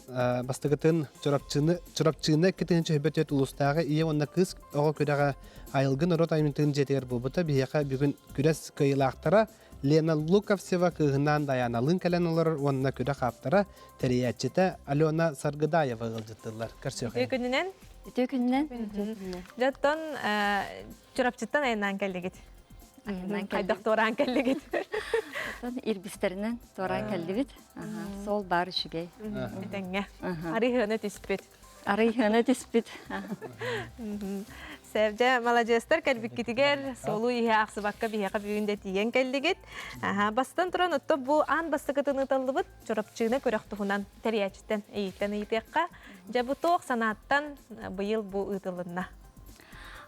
S1: бастакытын Чурапчыны Чурапчыны 2024 улуустааҕы ийэ уонна кыыс оҕо күрэҕэ Айылгы норуот айымньытын дьиэтигэр буолбута. Биһиэхэ бүгүн күрэс кыайыылаахтара Лена Луковцева кыыһынаан Дайааналыын кэлэн олорор уонна күрэх ааптара, тэрийээччитэ Алена Саргыдаева ыалдьыттыыллар. Көрсүөххэ.
S2: Үтүө күнүнэн.
S6: Үтүө күнүнэн.
S2: Дьэ, оттон Чурапчыттан айаннаан кэллигит.
S6: Айаннаан
S2: Хайдах туораан кэллигит?
S6: Оттон ирбистэринэн туораан кэллибит. Суол баар үчүгэй.
S2: Этэҥҥэ. Арыйыһыана түспүт.
S6: Арыйыһыана түспүт.
S2: Сэрдэ маладьыастар кэлбиккитигэр суолу иһэ ахсыбакка биһиэхэ бүгүн да тиийэн кэллигит. Бастан туран отто бу аан бастакытын ыыталлыбыт Чурапчыына күрэх туһунан тэрийээччиттэн ыйыттан ыйытыахха. Дьэ бу туох санааттан быйыл бу ыытылынна?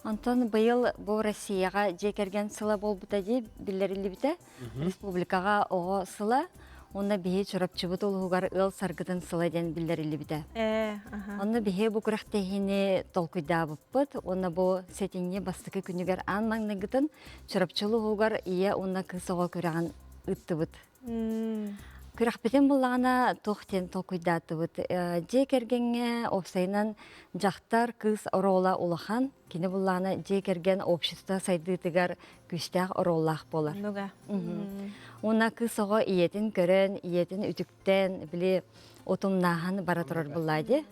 S6: Онтон быйыл бу Россияҕа дьиэ кэргэн сыла буолбута дии биллэриллибитэ. Республикаҕа оҕо сыла уонна биһи Чурапчыбыт улууһугар ыал саргытын сыла диэн биллэриллибитэ. Онно биһи бу күрэхтэһиини толкуйдаабыппыт уонна бу сэтинньи бастакы күнүгэр аан маҥнайгытын Чурапчы улууһугар ийэ уонна кыыс оҕо күрэҕин ыыттыбыт. Күрэхпитин буллаҕына туох диэн толкуйдаатыбыт. Дьиэ кэргэҥҥэ уопсайынан дьахтар, кыыс оруола улахан. Кини буллаҕына дьиэ кэргэн общество сайдыытыгар күүстээх оруоллаах буолар. Уонна кыыс оҕо ийэтин көрөн, ийэтин үтүктэн, били утумнааһын бара турар буллаа дии.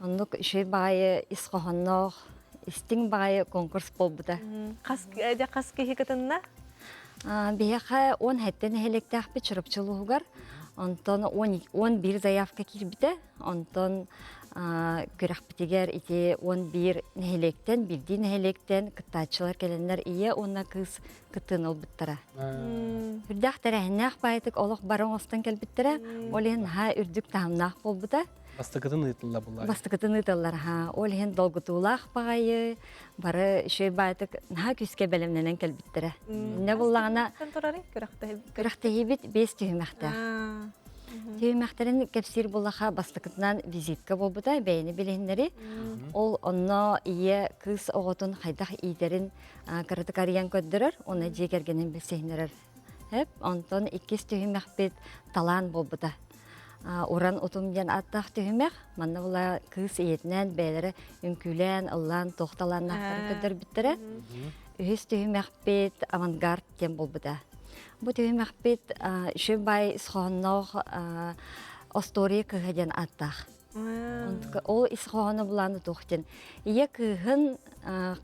S6: Оннук үчүгэй баҕайы ис хоһоонноох, истиҥ баҕайы конкурс буолбута.
S2: Хас хас киһи кытынна?
S6: Биһиэхэ 17 нэһилиэктээхпит Чурапчы улууһугар. Онтон 11 заявка киирбитэ. Онтон күрэхпитигэр ити 11 нэһилиэктэн, биирдии нэһилиэктэн кыттааччылар кэлэннэр ийэ уонна кыыс кыттыыны ылбыттара. Үрдээх тэрээһиннээх баайытык олох бары оҥостон кэлбиттэрэ. Ол иһин наһаа үрдүк таһымнаах буолбута.
S1: Бастакытын ыытылла буллар.
S6: Бастакытын ыыталлар, ха. Ол иһин долгутуулаах баҕайы, бары үчүгэй баайытык наһаа күүскэ бэлэмнэнэн кэлбиттэрэ. Иннэ буллаҕына күрэхтэһиибит биэс түһүмэхтээх. Түһүмэхтэрин кэпсиир буллаха бастакытынан визитка буолбута, бэйэни билиһиннэри. Ол онно ийэ кыыс оҕотун хайдах иитэрин кыратык арыйан көрдөрөр, уонна дьиэ кэргэнин билсиһиннэрэр. Онтон иккис түһүмэхпит талаан буолбута. Уран утум диэн ааттаах түһүмэх. Манна була кыыс ийэтинээн бэйэлэрэ үҥкүүлээн, ыллаан, туох талааннаахтарын көрдөрбүттэрэ. Үһүс түһүмэхпит авангард диэн буолбута. Бу түһүмэхпит үчүгэй баай ис хоһоонноох остуоруйа кыыһа диэн ааттаах. Ол ис хоһооно булааны туох диэн. Ийэ кыыһын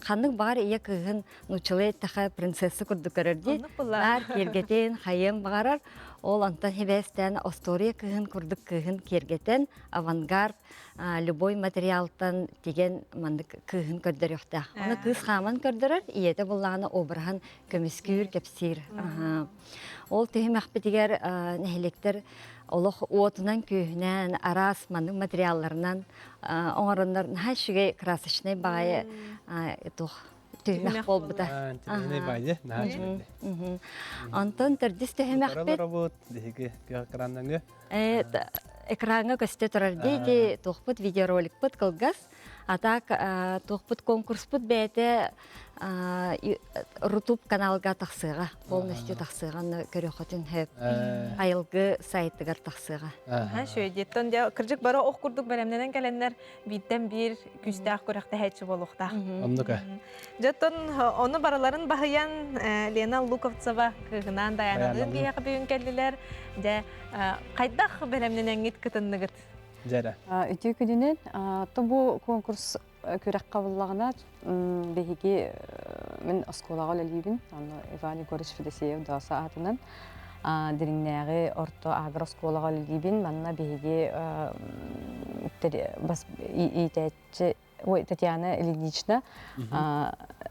S6: ханнык баҕар ийэ кыыһын нууччалыы эттэхэ принцесса курдук көрөр дии. Наар киэргэтин, хайыан баҕарар. Ол онтон хибээстээн остуоруйа кыыһын курдук кыыһын киэргэтэн, авангард любой материалтан тигэн маннык кыыһын көрдөрүөхтээх. Оны кыыс хааман көрдөрөр, ийэтэ буллаҕына обраһын көмүскүүр, кэпсиир. Ол түһүмэхпитигэр нэһилиэктэр олох уотунан-күөһүнэн, араас маннык материалларынан оҥороннор наһаа үчүгэй красочнай баҕайы туох түһүмэх буолбута.
S1: Интеллигентный баайы, наһаа үчүгэй.
S6: Онтон төрдүс түһүмэхпит
S1: Олоробут, биһиги экраннаҥы.
S6: Экраҥҥа көстө турар дии, туохпут видеороликпыт кылгас. А так туохпут конкурспут бэйэтэ Рутуб каналга тахсыаҕа, полностью тахсыаҕа, онно көрүөххүтүн сөп. Айылгы сайтыгар тахсыаҕа.
S2: Шөйдиттэн дьэ кырдьык бары ох курдук бэлэмнэнэн кэлэннэр бииртэн биир күүстээх күрэхтэһээччи буолуохтаах.
S1: Оннук.
S2: Дьэ оттон ону барыларын баһыйан Лена Луковцева кыыһынаан Даяналыын биһиэхэ бүгүн кэллилэр. Дьэ хайдах бэлэмнэнэҥҥит кытынныгыт?
S1: Дьэрэ.
S7: Үтүө күнүнэн. То бу конкурс күрэххэ буллаҕына биһиги мин оскуолаҕа үлэлиибин. Онно Иван Егорович Федосеев Доосо аатынан Дириҥнээҕи орто агрооскуолаҕа үлэлиибин. Манна биһиги иитээччи ой Татьяна Ильинична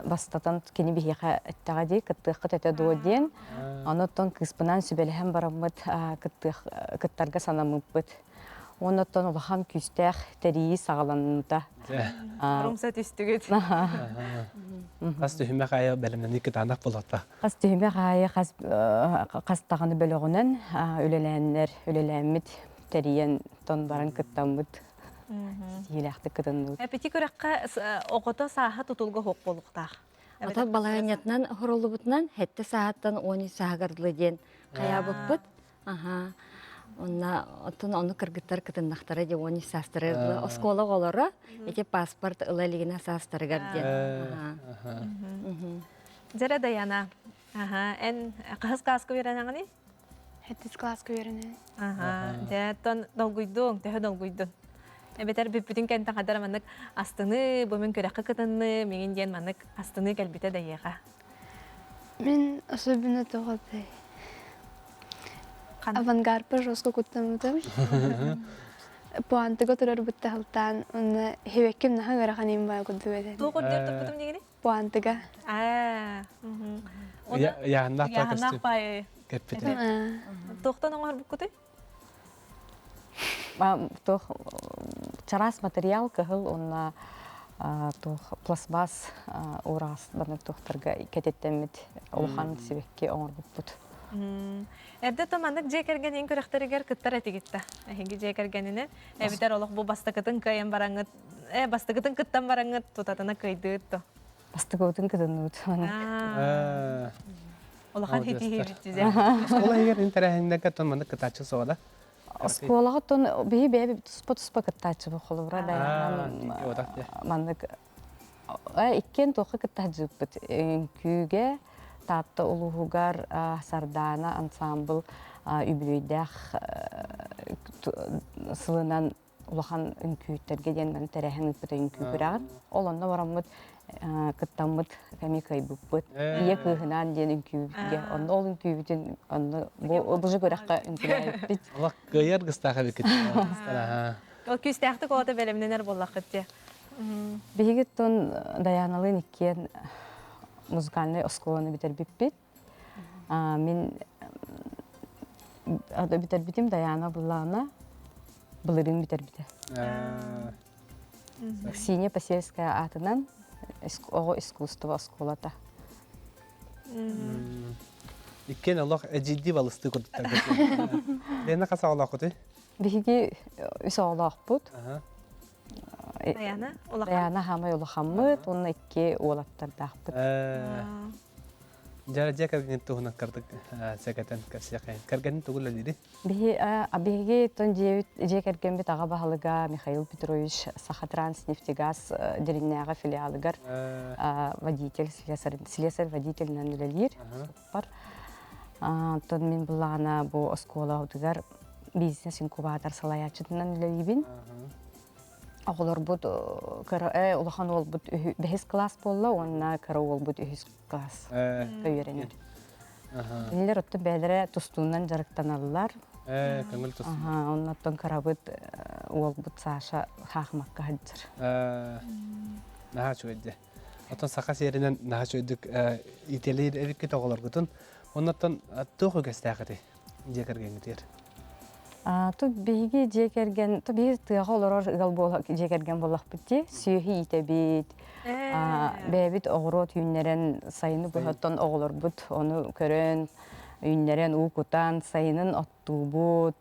S7: бастатан кини биһиэхэ эттэҕэ дии кыттыаххыт этэ дуо диэн. Онуттан кыыспынаан сүбэлэһэн бараммыт кыттыах кыттарга санаммыппыт. Уонна оттон улахан күүстээх тэрийии саҕаланныта.
S2: Румса түстүгүт.
S1: Хас түһүмэх аайы бэлэмнэнии кытаанах буолуохтаах.
S7: Хас түһүмэх аайы хас хас даҕаны бөлөҕүнэн үлэлээннэр, үлэлээммит, тэрийэн, тон баран кыттаммыт, ситиһиилээхтик кытынныбыт.
S2: Эпити күрэххэ оҕото сааһа тутулга суох буолуохтаах.
S6: Ото балаһыанньатынан хороллубутунан сэттэ сааһыттан 13 сааһыгар дылы диэн хайаабыппыт. Аха. Онна оттон ону кыргыттар кытыннахтара диэн 13 саастарыгар дылы оскуола оҕолоро ити паспорт ыла илигинэ саастарыгар диэн. Аха.
S2: Дьэрэ Даяна, аха, эн хаһыс класска үөрэнэҕиний?
S8: Сэттис класска үөрэнэбин.
S2: Аха, дьэ, оттон долгуйдуҥ, төһө долгуйдун? Эбэтэр бүппүтүн кэнтэн хадара маннык астыныы, бу мин күрэххэ кытынны, миҥин диэн маннык астыныы кэлбитэ дайыаха.
S8: Мин особенно тоҕо Авангарпа жестко куттаммытым. Пуантыга турарбыт таһылтаан, онно хибекким наһаа ыарахан им баа курдук этэ.
S2: Туох үрдүөр туппутум дигини?
S8: Пуантыга.
S2: Аа.
S1: Яһаннаах
S2: Яһаннаах баайы.
S1: Кэппитэ.
S2: Туохтан оҥорбуккутуй?
S7: Туох чараас материал кыһыл уонна туох пластмасс уураас баннык туохтарга кэтиттэммит улахан сибэкки оҥорбуппут.
S2: Эрдэ то маннык дьиэ кэргэнин күрэхтэригэр кыттар этигит да. Эһиги дьиэ кэргэнинэн эбитэр олох бу бастакытын кыайан бараҥҥыт э бастакытын кыттан бараҥҥыт тутатына кыайдыыт то.
S7: Бастакыбытын кытынныбыт.
S2: Улахан хитиһиибит дьизе.
S1: Оскуола иһигэр интэрэһиннэргэ тон маннык кытааччы суоҕа да?
S7: Оскуолаҕа тон биһи бэйэбит туспа-туспа кыттааччыбыт холобура Дайаанан маннык иккиэн туохха кытта сылдьыбыппыт үҥкүүгэ Таатта улууһугар Сардаана ансаамбыл үбүлүөйдээх сылынан улахан үҥкүүттэргэ диэн маны тэрээһин ыыппыта үҥкүү күрэҕин. Ол онно бараммыт кыттаммыт кэми кыайбыппыт. Ийэ кыыһынаан диэн үҥкүүбүтгэ. Онно ол үҥкүүбүтүн онно бу бу күрэххэ үҥкүүлээбиппит.
S1: Олох кыайар гыстаах эбиккит.
S2: Ол күүстээхтик оҕото бэлэмнэнэр буоллаххыт дии.
S7: Биһиги тон Даяналыын иккиэн музыкальнай оскуоланы бүтэрбиппит. Мин бүтэрбитим Даяна Буллаана былырыын бүтэрбитэ. Ксения Посельская аатынан оҕо искусство оскуолата.
S1: Иккиэн олох эдьиийдии балыстыы курдуктар. Лена хас оҕолооххутуй?
S7: Биһиги үс оҕолоохпут.
S2: Даяна улахан.
S7: Даяна хаамай улахаммыт уонна икки уолаттардаахпыт.
S1: Дьэ, дьиэ кэргэнин туһунан кырдык сэгэтэн кэпсиэххэ. Кэргэнин тугу үлэлиирий?
S7: Биһи биһиги тон дьиэбит дьиэ кэргэммит аҕа баһылыга Михаил Петрович Сахатранснефтегаз Дириннээҕи филиалыгар водитель, слесарь, слесарь водителинэн үлэлиир. Суоппар. Оттон мин буллаҕына бу оскуолабытыгар бизнес-инкубатор салайааччытынан үлэлиибин. Оҕолорбут кыра улахан уолбут бэһис класс буолла уонна кыра уолбут үһүс класс үөрэнэр. Кинилэр оттон бэйэлэрэ тустуунан дьарыктаналлар.
S1: Көҥүл тустуу.
S7: Оннуттан кырабыт уолбут Саша хаахымакка сылдьар.
S1: Наһаа үчүгэй Оттон саха сиэринэн наһаа үчүгэйдик иитэлиир эбиккит оҕолоргутун. Оннуттан туох үгэстээх этэй дьиэ кэргэҥҥитигэр?
S7: Ту биһиги дьиэ кэргэн, ту биһиги тыаҕа олорор ыал буола дьиэ кэргэн буоллахпыт дии. Сүөһү иитэбит, бэйэбит оҕуруот үүннэрэн сайыны быһаттан оҕолорбут ону көрөн, үүннэрэн уу кутан, сайынын оттуубут,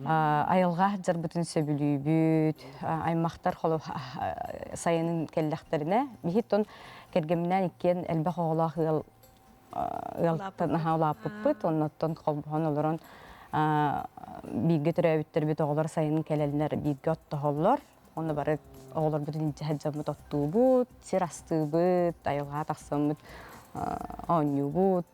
S7: айылҕа дьарбытын сөбүлүүбүт, аймахтар сайынын кэллэхтэринэ, биһи тон кэргэмминээн иккиэн элбэх оҕолоох ыал ыалтан наһаа улааппыппыт, оннуттан холбоһон олорон бииргэ төрөөбүттэрбит оҕолор сайынын кэлэллэр бииргэ оттоһоллор. Онно бары оҕолорбутун илдьэ сылдьаммыт оттуубут, сир астыыбыт, айылҕаҕа тахсаммыт оонньуубут.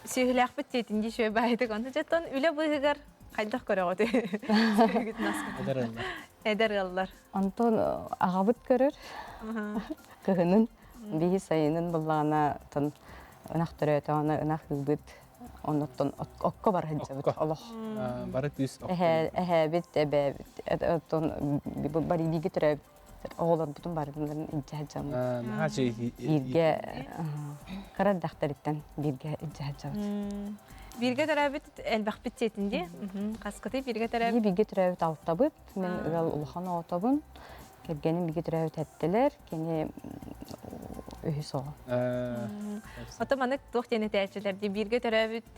S2: Сүөһүлээхпит диэтин дии үчүгэй баайытык. Онно дьэ үлэ быыһыгар хайдах көрөҕүт?
S1: Эдэр ыаллар.
S2: Эдэр ыаллар.
S7: Онтон аҕабыт көрөр. Кыһынын биһи сайынын буллаҕына тон ынах төрөөтөҕүнэ ынах ыыбыт оннуттан окко бара сылдьабыт олох.
S1: Бары күүс
S7: Эһээбит, эбээбит, оттон бары бииргэ төрөөбүт оҕолорбутун барытын илдьэ сылдьаммыт. Бииргэ кыра эрдэхтэриттэн бииргэ илдьэ сылдьабыт.
S2: Бииргэ төрөөбүт элбэхпит диэтин дии. Хаскытый бииргэ төрөөбүт?
S7: Бииргэ төрөөбүт алтабыт. Мин ыал улахан оҕотобун. Кэргэним бииргэ төрөөбүт эттилэр. Кини Үһүс оҕо.
S2: Ото маннык туох диэн этээччилэр дии бииргэ төрөөбүт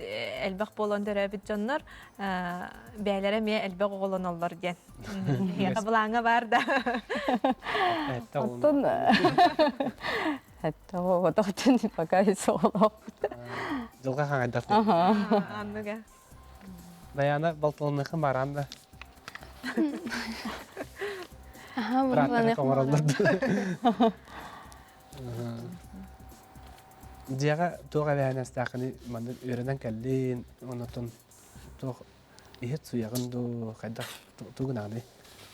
S2: элбэх буолан төрөөбүт дьоннор бэйэлэрэ эмиэ элбэх оҕолоноллор диэн. Эһиэхэ былааҥҥа баар да.
S7: Оттон Этте оҕотохтун пока оҕолоохпут.
S1: Дьылҕа хаҥайдар.
S2: Анныга.
S1: Даяна балтыланыхын баран да.
S8: Аха,
S1: Бырааттары оҥороллор. Дьиэҕэ туох эбээһинэстээххиний маннык үөрэнэн кэллин, оннотон туох иһит суйаҕын дуу, хайдах тугунаҕыный?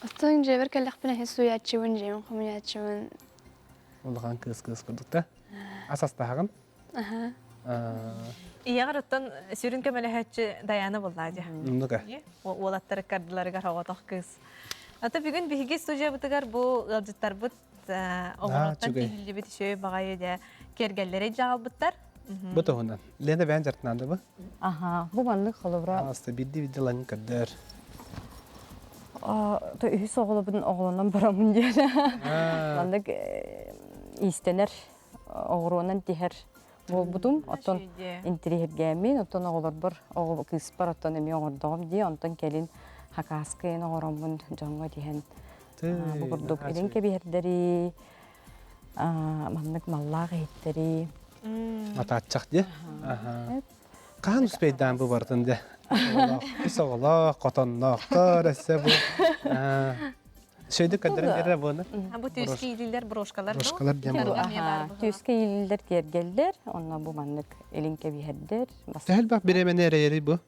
S8: Оттон дьиэбэр кэллэхпинэ иһит суйааччыбын, дьиэбин хомуйааччыбын.
S1: Улахан кыыс-кыыс курдук да. Ас астаһаҕын?
S8: Аха.
S2: Ийэҕэр оттон сүрүн көмөлөһөөччү Даяна буоллаа дьэ.
S1: Оннук
S2: Уолаттар ыккардыларыгар оҕотох кыыс. Ата бүгүн биһиги студиябытыгар бу ыалдьыттарбыт оҕолортон тиһиллибит үчүгэй баҕайы дьэ киэргэллэри дьаҕалбыттар.
S1: Бу туһунан. Лена бэйэн дьарыктанаанда бу?
S7: Аха, бу маннык холобура.
S1: Аста бирди-бирди лаҥын көрдөр.
S7: То үһүс оҕолобун оҕолонон барамын диэн. Маннык иистэнэр оҕуруонан тиһэр буолбутум. Оттон интириэһиргээммин, оттон оҕолорбор, оҕо кыыспар оттон эмиэ оҥордоҕум дии. Онтон кэлин хакааскыйан оҥороммун дьоҥҥо тиһэн бу курдук илин кэбиһэрдэри, маннык маллаах иһиттэри.
S1: Матааччах дии. Хаһан успейдаан бу бартын дэ? Үс оҕолоох, хотонноохтор, өссө бу Сөйдүк көрдөрөн биэрэр буону.
S2: Бу түөскэ иилиллэр брошкалар
S1: Брошкалар диэн
S7: буолар. Түөскэ иилиллэр киэргэллэр, онно бу маннык илин кэбиһэрдэр.
S1: Төһө элбэх бириэмэни эрэйэрий бу?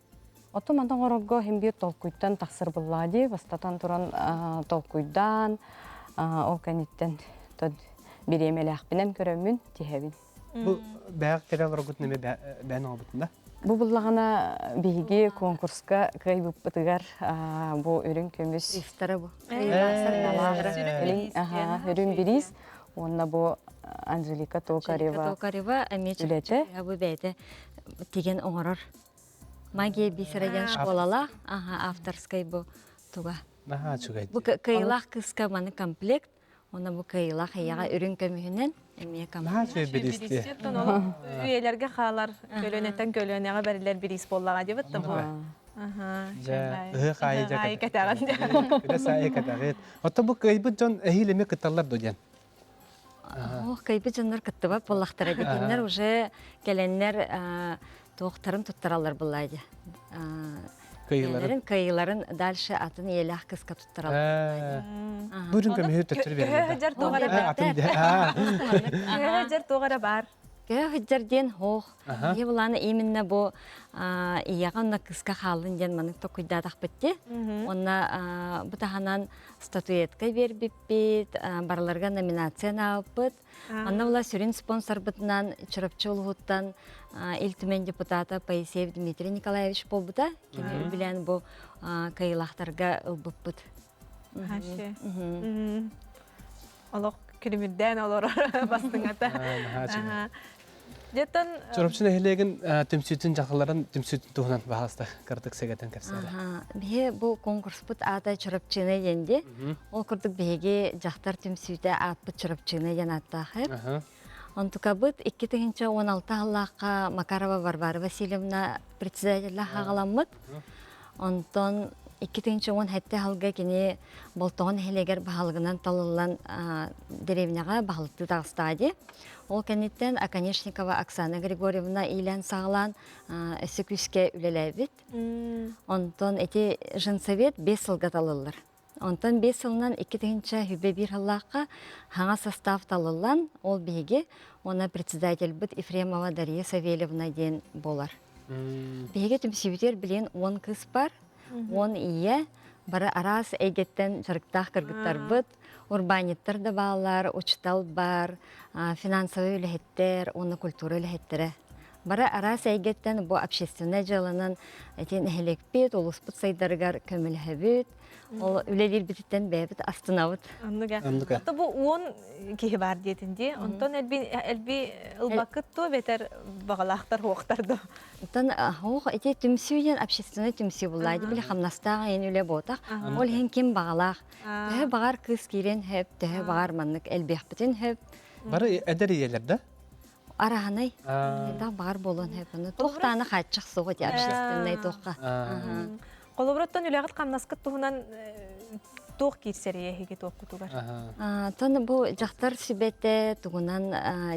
S7: Оттон мантан оҥорорго иһин биир толкуйтан тахсар буоллаҕа дии. Бастатан туран толкуйдаан, ол кэнниттэн бириэмэлээхпинэн көрөммүн тиһэбин.
S1: Бу бээх кэлэ олоргутун эмэ бээн оҥорбутун да?
S7: Бу буллаҕына биһиги конкурска кыайбыппытыгар бу үрүҥ көмүс
S6: Ифтара бу.
S7: Үрүҥ бириис уонна бу Анжелика Токарева
S6: Токарева эмиэ
S7: үлэтэ.
S6: Бу бэйэтэ тигэн оҥорор. Магия бисера диэн школалаах, аха авторскай бу туга.
S1: Наһаа үчүгэй.
S6: Бу кыайылаах кыыска маны комплект, Уонна бу кыайыылаах эйэҕэ үрүҥ көмүһүнэн эмиэ
S1: Наһаа үчүгэй бириис
S2: Үйэлэргэ хаалар, көлүөнэттэн көлүөнэҕэ бэриллэр бириис буоллаҕа диэбит да бу.
S1: Дьэ, ыһыах аайы дьэ кэтэҕин. Күрэс аайы кэтэҕит. Оттон бу кыайбыт дьон эһиил эмиэ кытталлар дуо диэн?
S6: Ох, кыайбыт дьоннор кыттыбат буоллахтара. Дикиннэр уже кэлэннэр туохтарын туттараллар буллаа дии.
S1: Кыайыыларын.
S6: Кыайыыларын дальше атын ийэлээх кыска туттараллар.
S1: Бүрүн көмүһү төттөрү
S2: берилер. Көһө туох эрэ бар. Көһө туох эрэ бар.
S6: Көһө сылдьар диэн хоох. Ийэ булаана именно бу ийэҕэ онно кыска хааллын диэн маннык токуйдаатахпыт дии. Онно бу таһынан статуэтка биэрбиппит, барыларга номинация анаабыппыт. Анна була сүрүн спонсорбытынан Чурапчы улууһуттан Ил Түмэн депутата Поисеев Дмитрий Николаевич буолбута. Кини билэн бу кыайыылаахтарга ылбыппыт.
S2: Олох күлүмүрдээн олорор бастыҥата. Дьэтэн
S1: Чурапчы нэһилиэгин түмсүүтүн дьахталларын түмсүүтүн туһунан баһаалыста кыратык сэгэтэн кэпсээрэ.
S6: Биһи бу конкурспут аата Чурапчыына диэн ди. Ол курдук биһиги дьахтар түмсүүтэ ааппыт Чурапчыына диэн ааттаах Онтукабыт 2016 сыллаахха Макарова Варвара Васильевна председателлээх хаҕаламмыт. Онтон 2017 сылга кини Болтоҕо нэһилиэгэр баһылыгынан талыллан дэриэбинэҕэ баһылыктыы таҕыстаҕа дии. Ол кэнниттэн Оконешникова Оксана Григорьевна иилээн-саҕалаан өссө күүскэ үлэлээбит. Онтон ити женсовет 5 сылга талыллар. Онтон 5 сылынан 2001 сыллаахха хаҥа состав талыллан, ол биһиги уонна председательбыт Ефремова Дария Савельевна диэн буолар. Биһиги түмсүүбүтүгэр билигин 10 кыыс бар, 10 ийэ, бары араас эйгэттэн дьарыктаах кыргыттарбыт, урбаанньыттар да бааллар, учутал бар, финансовый үлэһиттэр уонна культура үлэһиттэрэ. Бары араас эйгэттэн бу общественнай дьыаланан ити нэһилиэкпит, улууспут сайдарыгар көмөлөһөбүт. Ол үлэлиирбититтэн бэйэбит астынабыт.
S2: Оннуга. Ото бу уон киһи бар диэтин дии. Онтон элби элби ылбаккыт туо бэтэр баҕалаахтар хуохтар до.
S6: Оттон ох ити түмсүү диэн общественнай түмсүү буллаа. Били хамнастаах айан үлэ буотах. Ол иһин ким баҕалаах. Төһө баҕар кыыс киирэн хөп, төһө баҕар маннык элбиэхпитин хөп.
S1: Бары эдэр ийэлэр да?
S6: Араһанай. Да баар буолуон сөп. Ону туох дааны хааччах суох ити общественнай туохха.
S2: Холобуруттан үлэҕит хамнаскыт туһунан туох киирсэр эһиги туохкутугар?
S6: Тон бу дьахтар сүбэтэ тугунан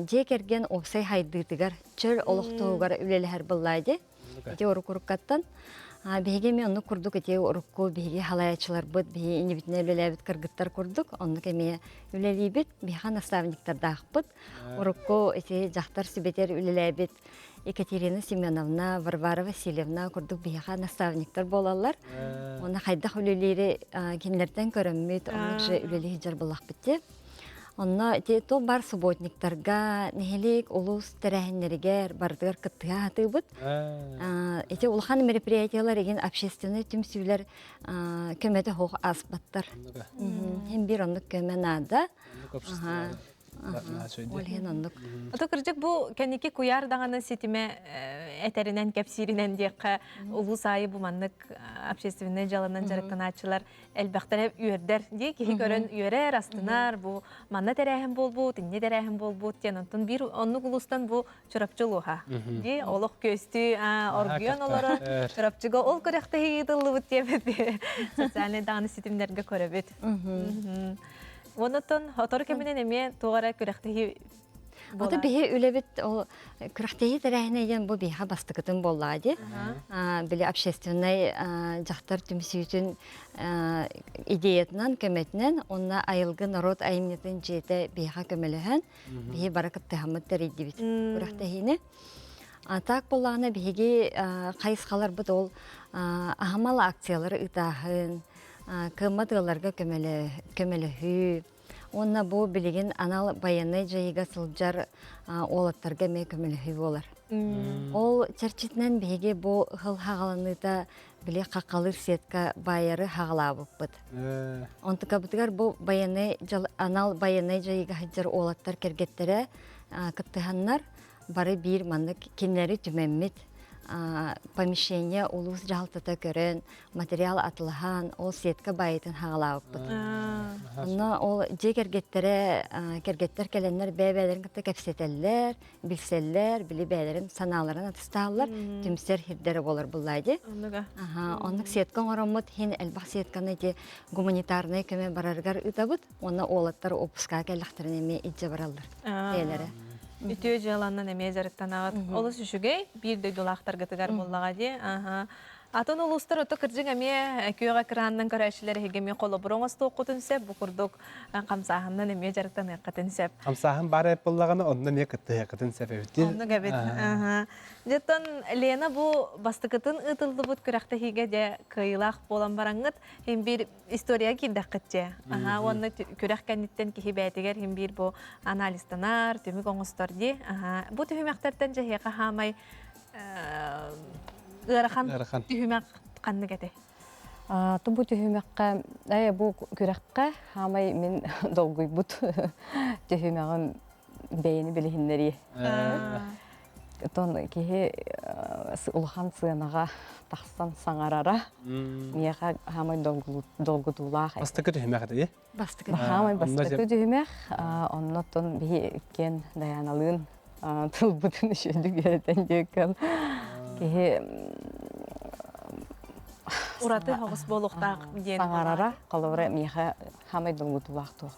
S6: дьиэ кэргэн уопсай хайдыытыгар чөл олохтоһугар үлэлэһэр быллаа ди. Ити уруккаттан биһиги эмиэ оннук курдук ити урукку биһиги халайааччыларбыт биһи иннибитинэ үлэлээбит кыргыттар курдук оннук эмиэ үлэлиибит. Биһиэхэ наставниктардаахпыт. Урукку ити дьахтар сүбэтэр үлэлээбит Екатерина Семеновна, Варвара Васильевна курдук биһиэхэ наставниктар буолаллар. Уонна хайдах үлэлиири кинилэртэн көрөммүт, оннук же үлэлии сылдьар буоллахпыт дии. Онно ити туох баар субботниктарга, нэһилиэк, улуус тэрээһиннэригэр барытыгар кыттыһа сатыыбыт. Ити улахан мероприятиялар игин общественнай түмсүүлэр көмөтө суох ааспаттар. Хин биир оннук көмө наада. Ол иһин оннук.
S2: Ото кырдьык бу кэнники куйаар даҕаны ситимэ этэринэн, кэпсииринэн диэххэ улуус аайы бу маннык общественнай дьыаланан дьарыктанааччылар элбэхтэрэ үөрдэр дии киһи көрөн үөрэр, астынар, бу манна тэрээһин буолбут, инньэ тэрээһин буолбут диэн онтон биир оннук улуустан бу Чурапчы улууһа дии олох күөстүү оргуйан олорор Чурапчыга ол күрэхтэһии ыытыллыбыт диэбит социальнай даҕаны ситимнэргэ көрөбүт. Онотон отору кэминэн эмиэ туох эрэ күрэхтэһии
S6: Ото биһи үлэбит ол күрэхтэһии тэрээһинэ диэн бу биһиэхэ бастакытын буоллаҕа дии. Били общественнай дьахтар түмсүүтүн идеятынан, көмөтүнэн уонна айылгы норуот айымньытын дьиэтэ биһиэхэ көмөлөһөн биһи бары кыттыһаммыт тэрийдибит күрэхтэһиини. Так буоллаҕына биһиги хайысхаларбыт ол аһымал акциялары ыытааһын, кыаммат ыалларга көмөлөһүү уонна бу билигин анал байыаннай дьайыыга сылдьар уолаттарга эмиэ көмөлөһүү буолар. Ол чэрчитинэн биһиги бу ыһыл хаҕаланыыта били хаххалыыр сетка баайары хаҕалаабыппыт. Онтукабытыгар бу байыаннай анал байыаннай дьайыыга сылдьар уолаттар кэргэттэрэ кыттыһаннар бары биир маннык кинилэри түмэммит помещение улуус дьаһалтата көрөн материал атылаһан ол сетка баайытын хаҕалаабыппыт. Онно ол дьиэ кэргэттэрэ кэргэттэр кэлэннэр бэйэ-бэйэлэрин кытта кэпсэтэллэр, билсэллэр, били бэйэлэрин санааларын атыстааллар, түмсэр сирдэрэ буолар буллаа дии. Аха, оннук сетка оҥороммут хин элбэх сетканы ити гуманитарнай көмө барарыгар ыытабыт уонна уолаттар отпускаҕа кэллэхтэринэ эмиэ илдьэ бараллар бэйэлэрэ.
S2: Үтүө дьыаланан эмиэ дьарыктанаҕыт. Олус үчүгэй, биир дойдулаахтаргытыгар буоллаҕа дии. Аха. Атын улуустар ото кырдьык эмиэ күөх экранынан көрөөччүлэр эһиги эмиэ холобур оҥостуоххутун сөп, бу курдук хамсааһынынан эмиэ дьарыктаныаххытын сөп.
S1: Хамсааһын баар эбит буоллаҕына, онно эмиэ кыттыһыаххытын сөп эбит.
S2: Оннук эбит. Дьоттон Лена бу бастакытын ыытыллыбыт күрэхтэһиигэ дьэ кыайыылаах буолан бараҥҥыт, һин биир история киирдэххит дьэ. Аха, уонна күрэх кэнниттэн киһи бэйэтигэр һин биир бу анализтанар, түмүк оҥостор дии. Аха, бу түһүмэхтэртэн дьэ эһиэхэ хаамай ыарахан түһүмэх ханнык этэй?
S7: Бу түһүмэххэ, ээ бу күрэххэ хаамай мин долгуйбут түһүмэҕим бэйэни билиһиннэрии. Тон киһи улахан сыанаҕа тахсан саҥарара миэхэ хаамай долгутуулаах.
S1: Бастакы түһүмэх этэй?
S6: Бастакы.
S7: Хаамай бастакы түһүмэх. Оннотон биһи иккиэн Даяналыын тылбытын үчүгүйдүк үөрэтэн диэккэн киһи
S2: ураты соҕус буолуохтаах диэн
S7: саҥарара холобура миэхэ хаамай долгутуулаах туох.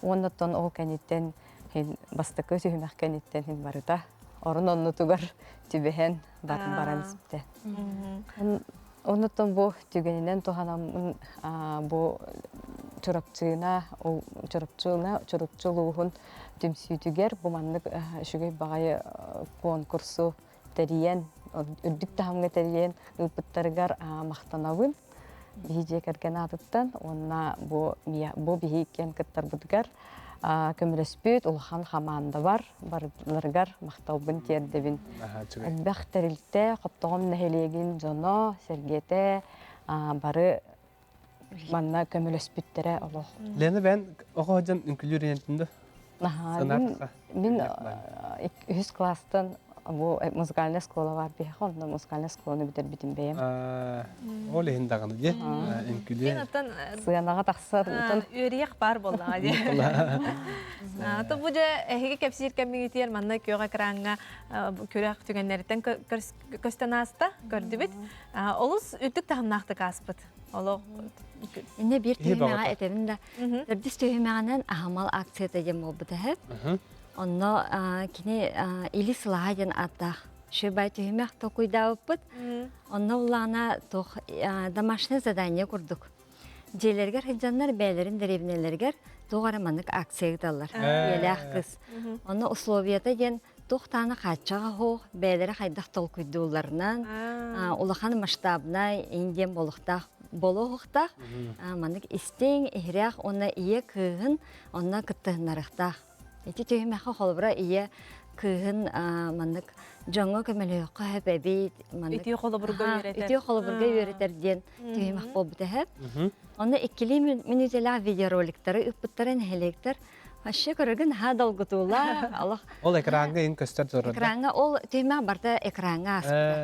S7: Уоннаттан ол кэнниттэн бастакы түһүмэх кэнниттэн хин барыта орун оннутугар түбэһэн баран испитэ. Оннуттан бу түгэнинэн туһанаммын бу Чурапчыына, Чурапчыына, Чурапчы улууһун түмсүүтүгэр бу маннык үчүгэй баҕайы конкурсу тэрийэн, үрдүк таһымҥа тэрийэн ыыппыттарыгар махтанабын. Биһи дьиэ кэргэн аатыттан уонна бу бу биһи иккиэн кыттарбытыгар көмөлөспүт улахан хамаандабар барыларыгар махталбын тиэрдэбин. Элбэх тэрилтэ, Хоптоҕом нэһилиэгин дьоно, сэргиэтэ бары манна көмөлөспүттэрэ олох.
S1: Лена бэйэн оҕо сылдьан үҥкүүлүүр инентин да?
S7: Мин үһүс класстан бу музыкальная школа бар биһиэхэ, онно музыкальная школаны бүтэрбитим бэйэм.
S1: Ол иһин даҕаны дии үҥкүүлүө.
S7: Сыанаҕа тахсар
S2: үөрүйэх баар буоллаҕа дии. То бу дьэ эһиги кэпсиир кэммигитигэр манна күөх экраҥҥа күрэх түгэннэриттэн көстөн ааста, көрдүбүт. Олус үрдүк таһымнаахтык ааспыт. Олох
S6: Инне биир түһүмэҕэ этэбин да. Төрдүс түһүмэҕинэн аһымал акцията диэн буолбута һэп. Онно кини Или сылаһа диэн ааттаах шөбай түһүмэх толкуйдаабыппыт. Онно улаана туох домашнее задание курдук. Дьиэлэригэр сылдьаннар бэйэлэрин дэриэбинэлэригэр туох эрэ маннык акция ыыталлар. Ийэлээх кыыс. Онно условията диэн туох даҕаны хааччаҕа суох, бэйэлэрэ хайдах толкуйдуулларынан, улахан масштабнай индиан буолуохтаах буолуохтаах. Маннык истиҥ, иһирэх уонна ийэ кыыһын онно кыттыһыннарыахтаах. Ити түһүмэххэ холобура ийэ кыыһын маннык дьоҥҥо көмөлөһүөххэ сөп эбит, маннык
S2: үтүө холобурга үөрэтэр.
S6: Үтүө холобурга үөрэтэр диэн түһүмэх буолбут эһэ. Онно иккилии мүнүүтэлээх видеороликтары ыыппыттара нэһилиэктэр Вообще көрөргө наһаа долгутуулаах, олох.
S1: Ол экраҥҥа ин көстөр турар.
S6: Экраҥҥа ол түһүмэх барыта экраҥҥа ааспыта.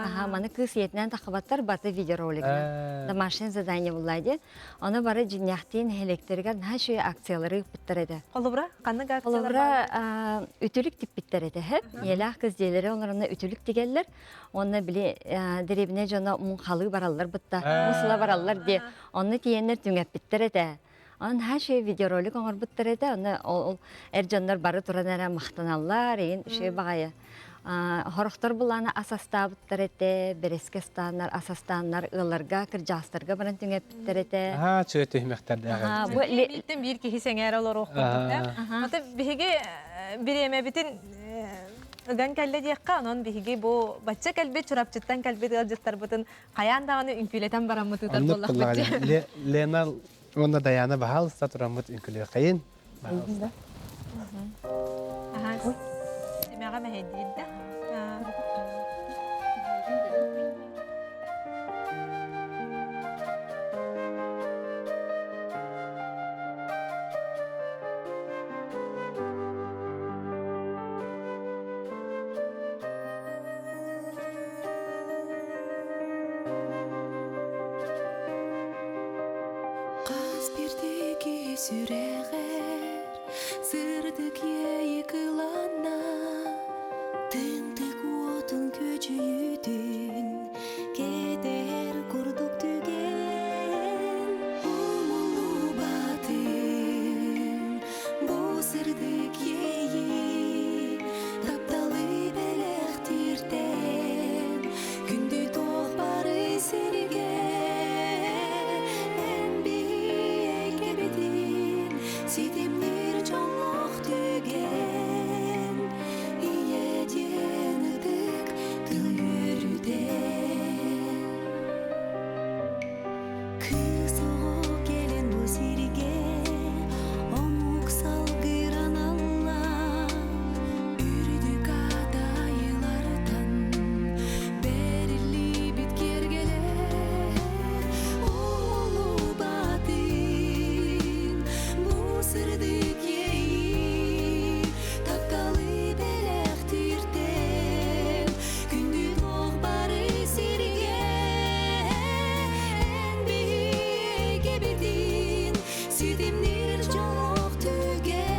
S6: Аха, маны кыыс ийэтинэн таххыбаттар барыта видеоролигынан. Домашнее задание булла диэн. Ону бары дьиҥнээхтии нэһилиэктэригэр наһаа үчүгэй акциялары ыыппыттар этэ.
S2: Холобура, ханнык акциялар
S6: Холобура, үтүлүк тикпиттэр этэ. Ийэлээх кыз дьиэлэри олоронно үтүлүк тигэллэр. Уонна били дэриэбинэ дьоно муҥхалыы бараллар бытта, мусула бараллар диye. Онно тиийэннэр түҥэппиттэр этэ. Онон наһаа үчүгэй видеоролик оҥорбуттар этэ. Онно ол эр дьоннор бары туран эрэ махтаналлар, игин үчүгэй баҕайы. Хорохтор булаана ас астаабыттар этэ, бэрэскэ астааннар, ас астааннар ыалларга, кырдьаҕастарга баран түҥэппиттэр этэ.
S1: Аһаа, чүө түһүмэхтэрдээх.
S2: Бу бииртэн биир киһи сэҥээрэ олоруох курдук. Ата биһиги бириэмэбитин ыган кэллэ диэххэ, онон биһиги бу бачча кэлбит Чурапчыттан кэлбит ыалдьыттарбытын хайаан даҕаны үҥкүүлэтэн бараммыт ыытар буоллахпыт.
S1: Лена уонна Даяна баһаалыста тураммыт үҥкүүлүөххэйин. Пожалуйста.
S2: Ага. Симэҕэ мэһэйдиир да.
S9: Хас биирдии сүрэҕэр сырдык иэйии кыланна, тымтык уотун күөдьүйүүтүн кэтэр курдук түгэн умуллубатын бу сырдык иэйии тапталы бэлэхтииртэн Күндү туох бары сиргэ эн биһиэкэбитин ситимниир дьоллоох түгэн ийэ диэн ытык тыл үөрүүтэ. Кыыс оҕо кэлэн бу сиргэ омук салгыыр аналлаах үрдүк аатайылартан бэриллибит киэргэлэ Улубатын бу сырдык иэйии тапталы бэлэхтииртэн күндү туох бары сиргэ эн биһиги эйгэбитин ситимниир дьоллоох түгэн.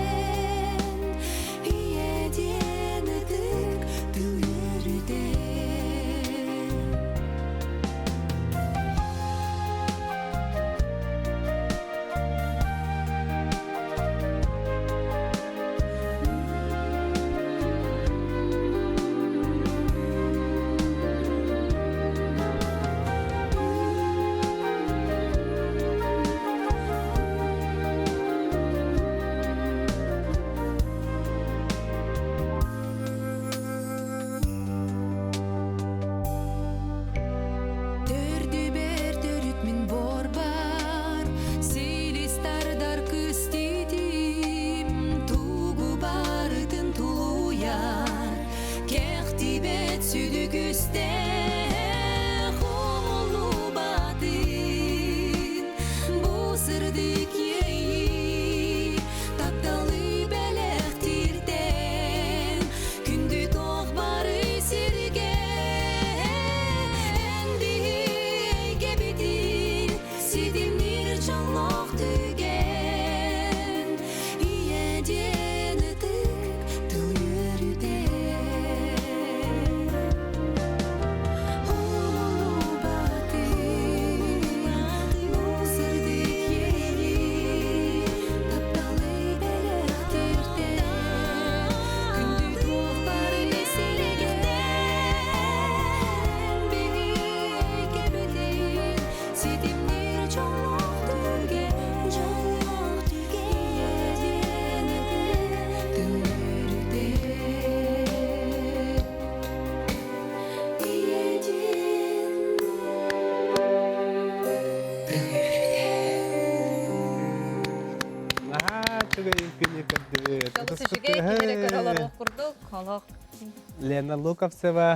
S9: Ситимниир дьоллоох түгэ Дьоллоох түгэ Ийэ диэн ытык Тыл үөрдэ Ийэ диэн Тыл үөрдэ
S1: Наһаа үчүгэй үҥкүүнү көрдүбүт.
S2: Олус үчүгэй, киһи эрэ көрө олоруох курдук, олох.
S1: Лена Луковцева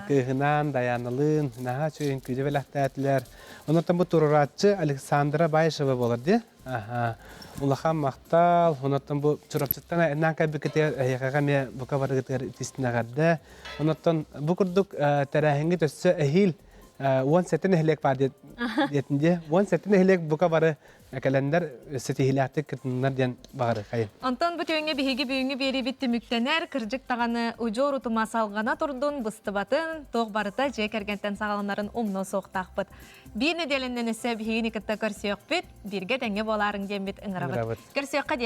S1: кыыһынаан Даяналыын наһаа үчүгэй үҥкүүнү бэлэхтээтилэр. Онтон бу туруорааччы Александра Баишева буолар дии. Улахан махтал. Онтон бу Чурапчыттан айаннаан кэлбиккитигэр эһиэхэҕэ эмиэ бука барыгытыгар итистин эҕэрдэ. Онтон бу курдук тэрээһиҥҥит өссө эһиил 17 нэһилиэк баар диэтин дии. 17 нэһилиэк бука бары кэлэннэр ситиһиилээхтик кытыннар диэн баҕарыахайын.
S2: Онтон бу түүҥҥэ биһиги бүгүҥҥү биэриибит түмүктэнэр, кырдьык даҕаны удьуор утума салҕана турдун, быстыбатын, туох барыта дьиэ кэргэнтэн саҕаланарын умнуо суохтаахпыт. Биир нэдиэлэннэн өссө биһигини кытта көрсүөхпүт, бииргэ тэҥҥэ буолаарыҥ диэммит ыҥырабыт. Көрсүөххэ диэн.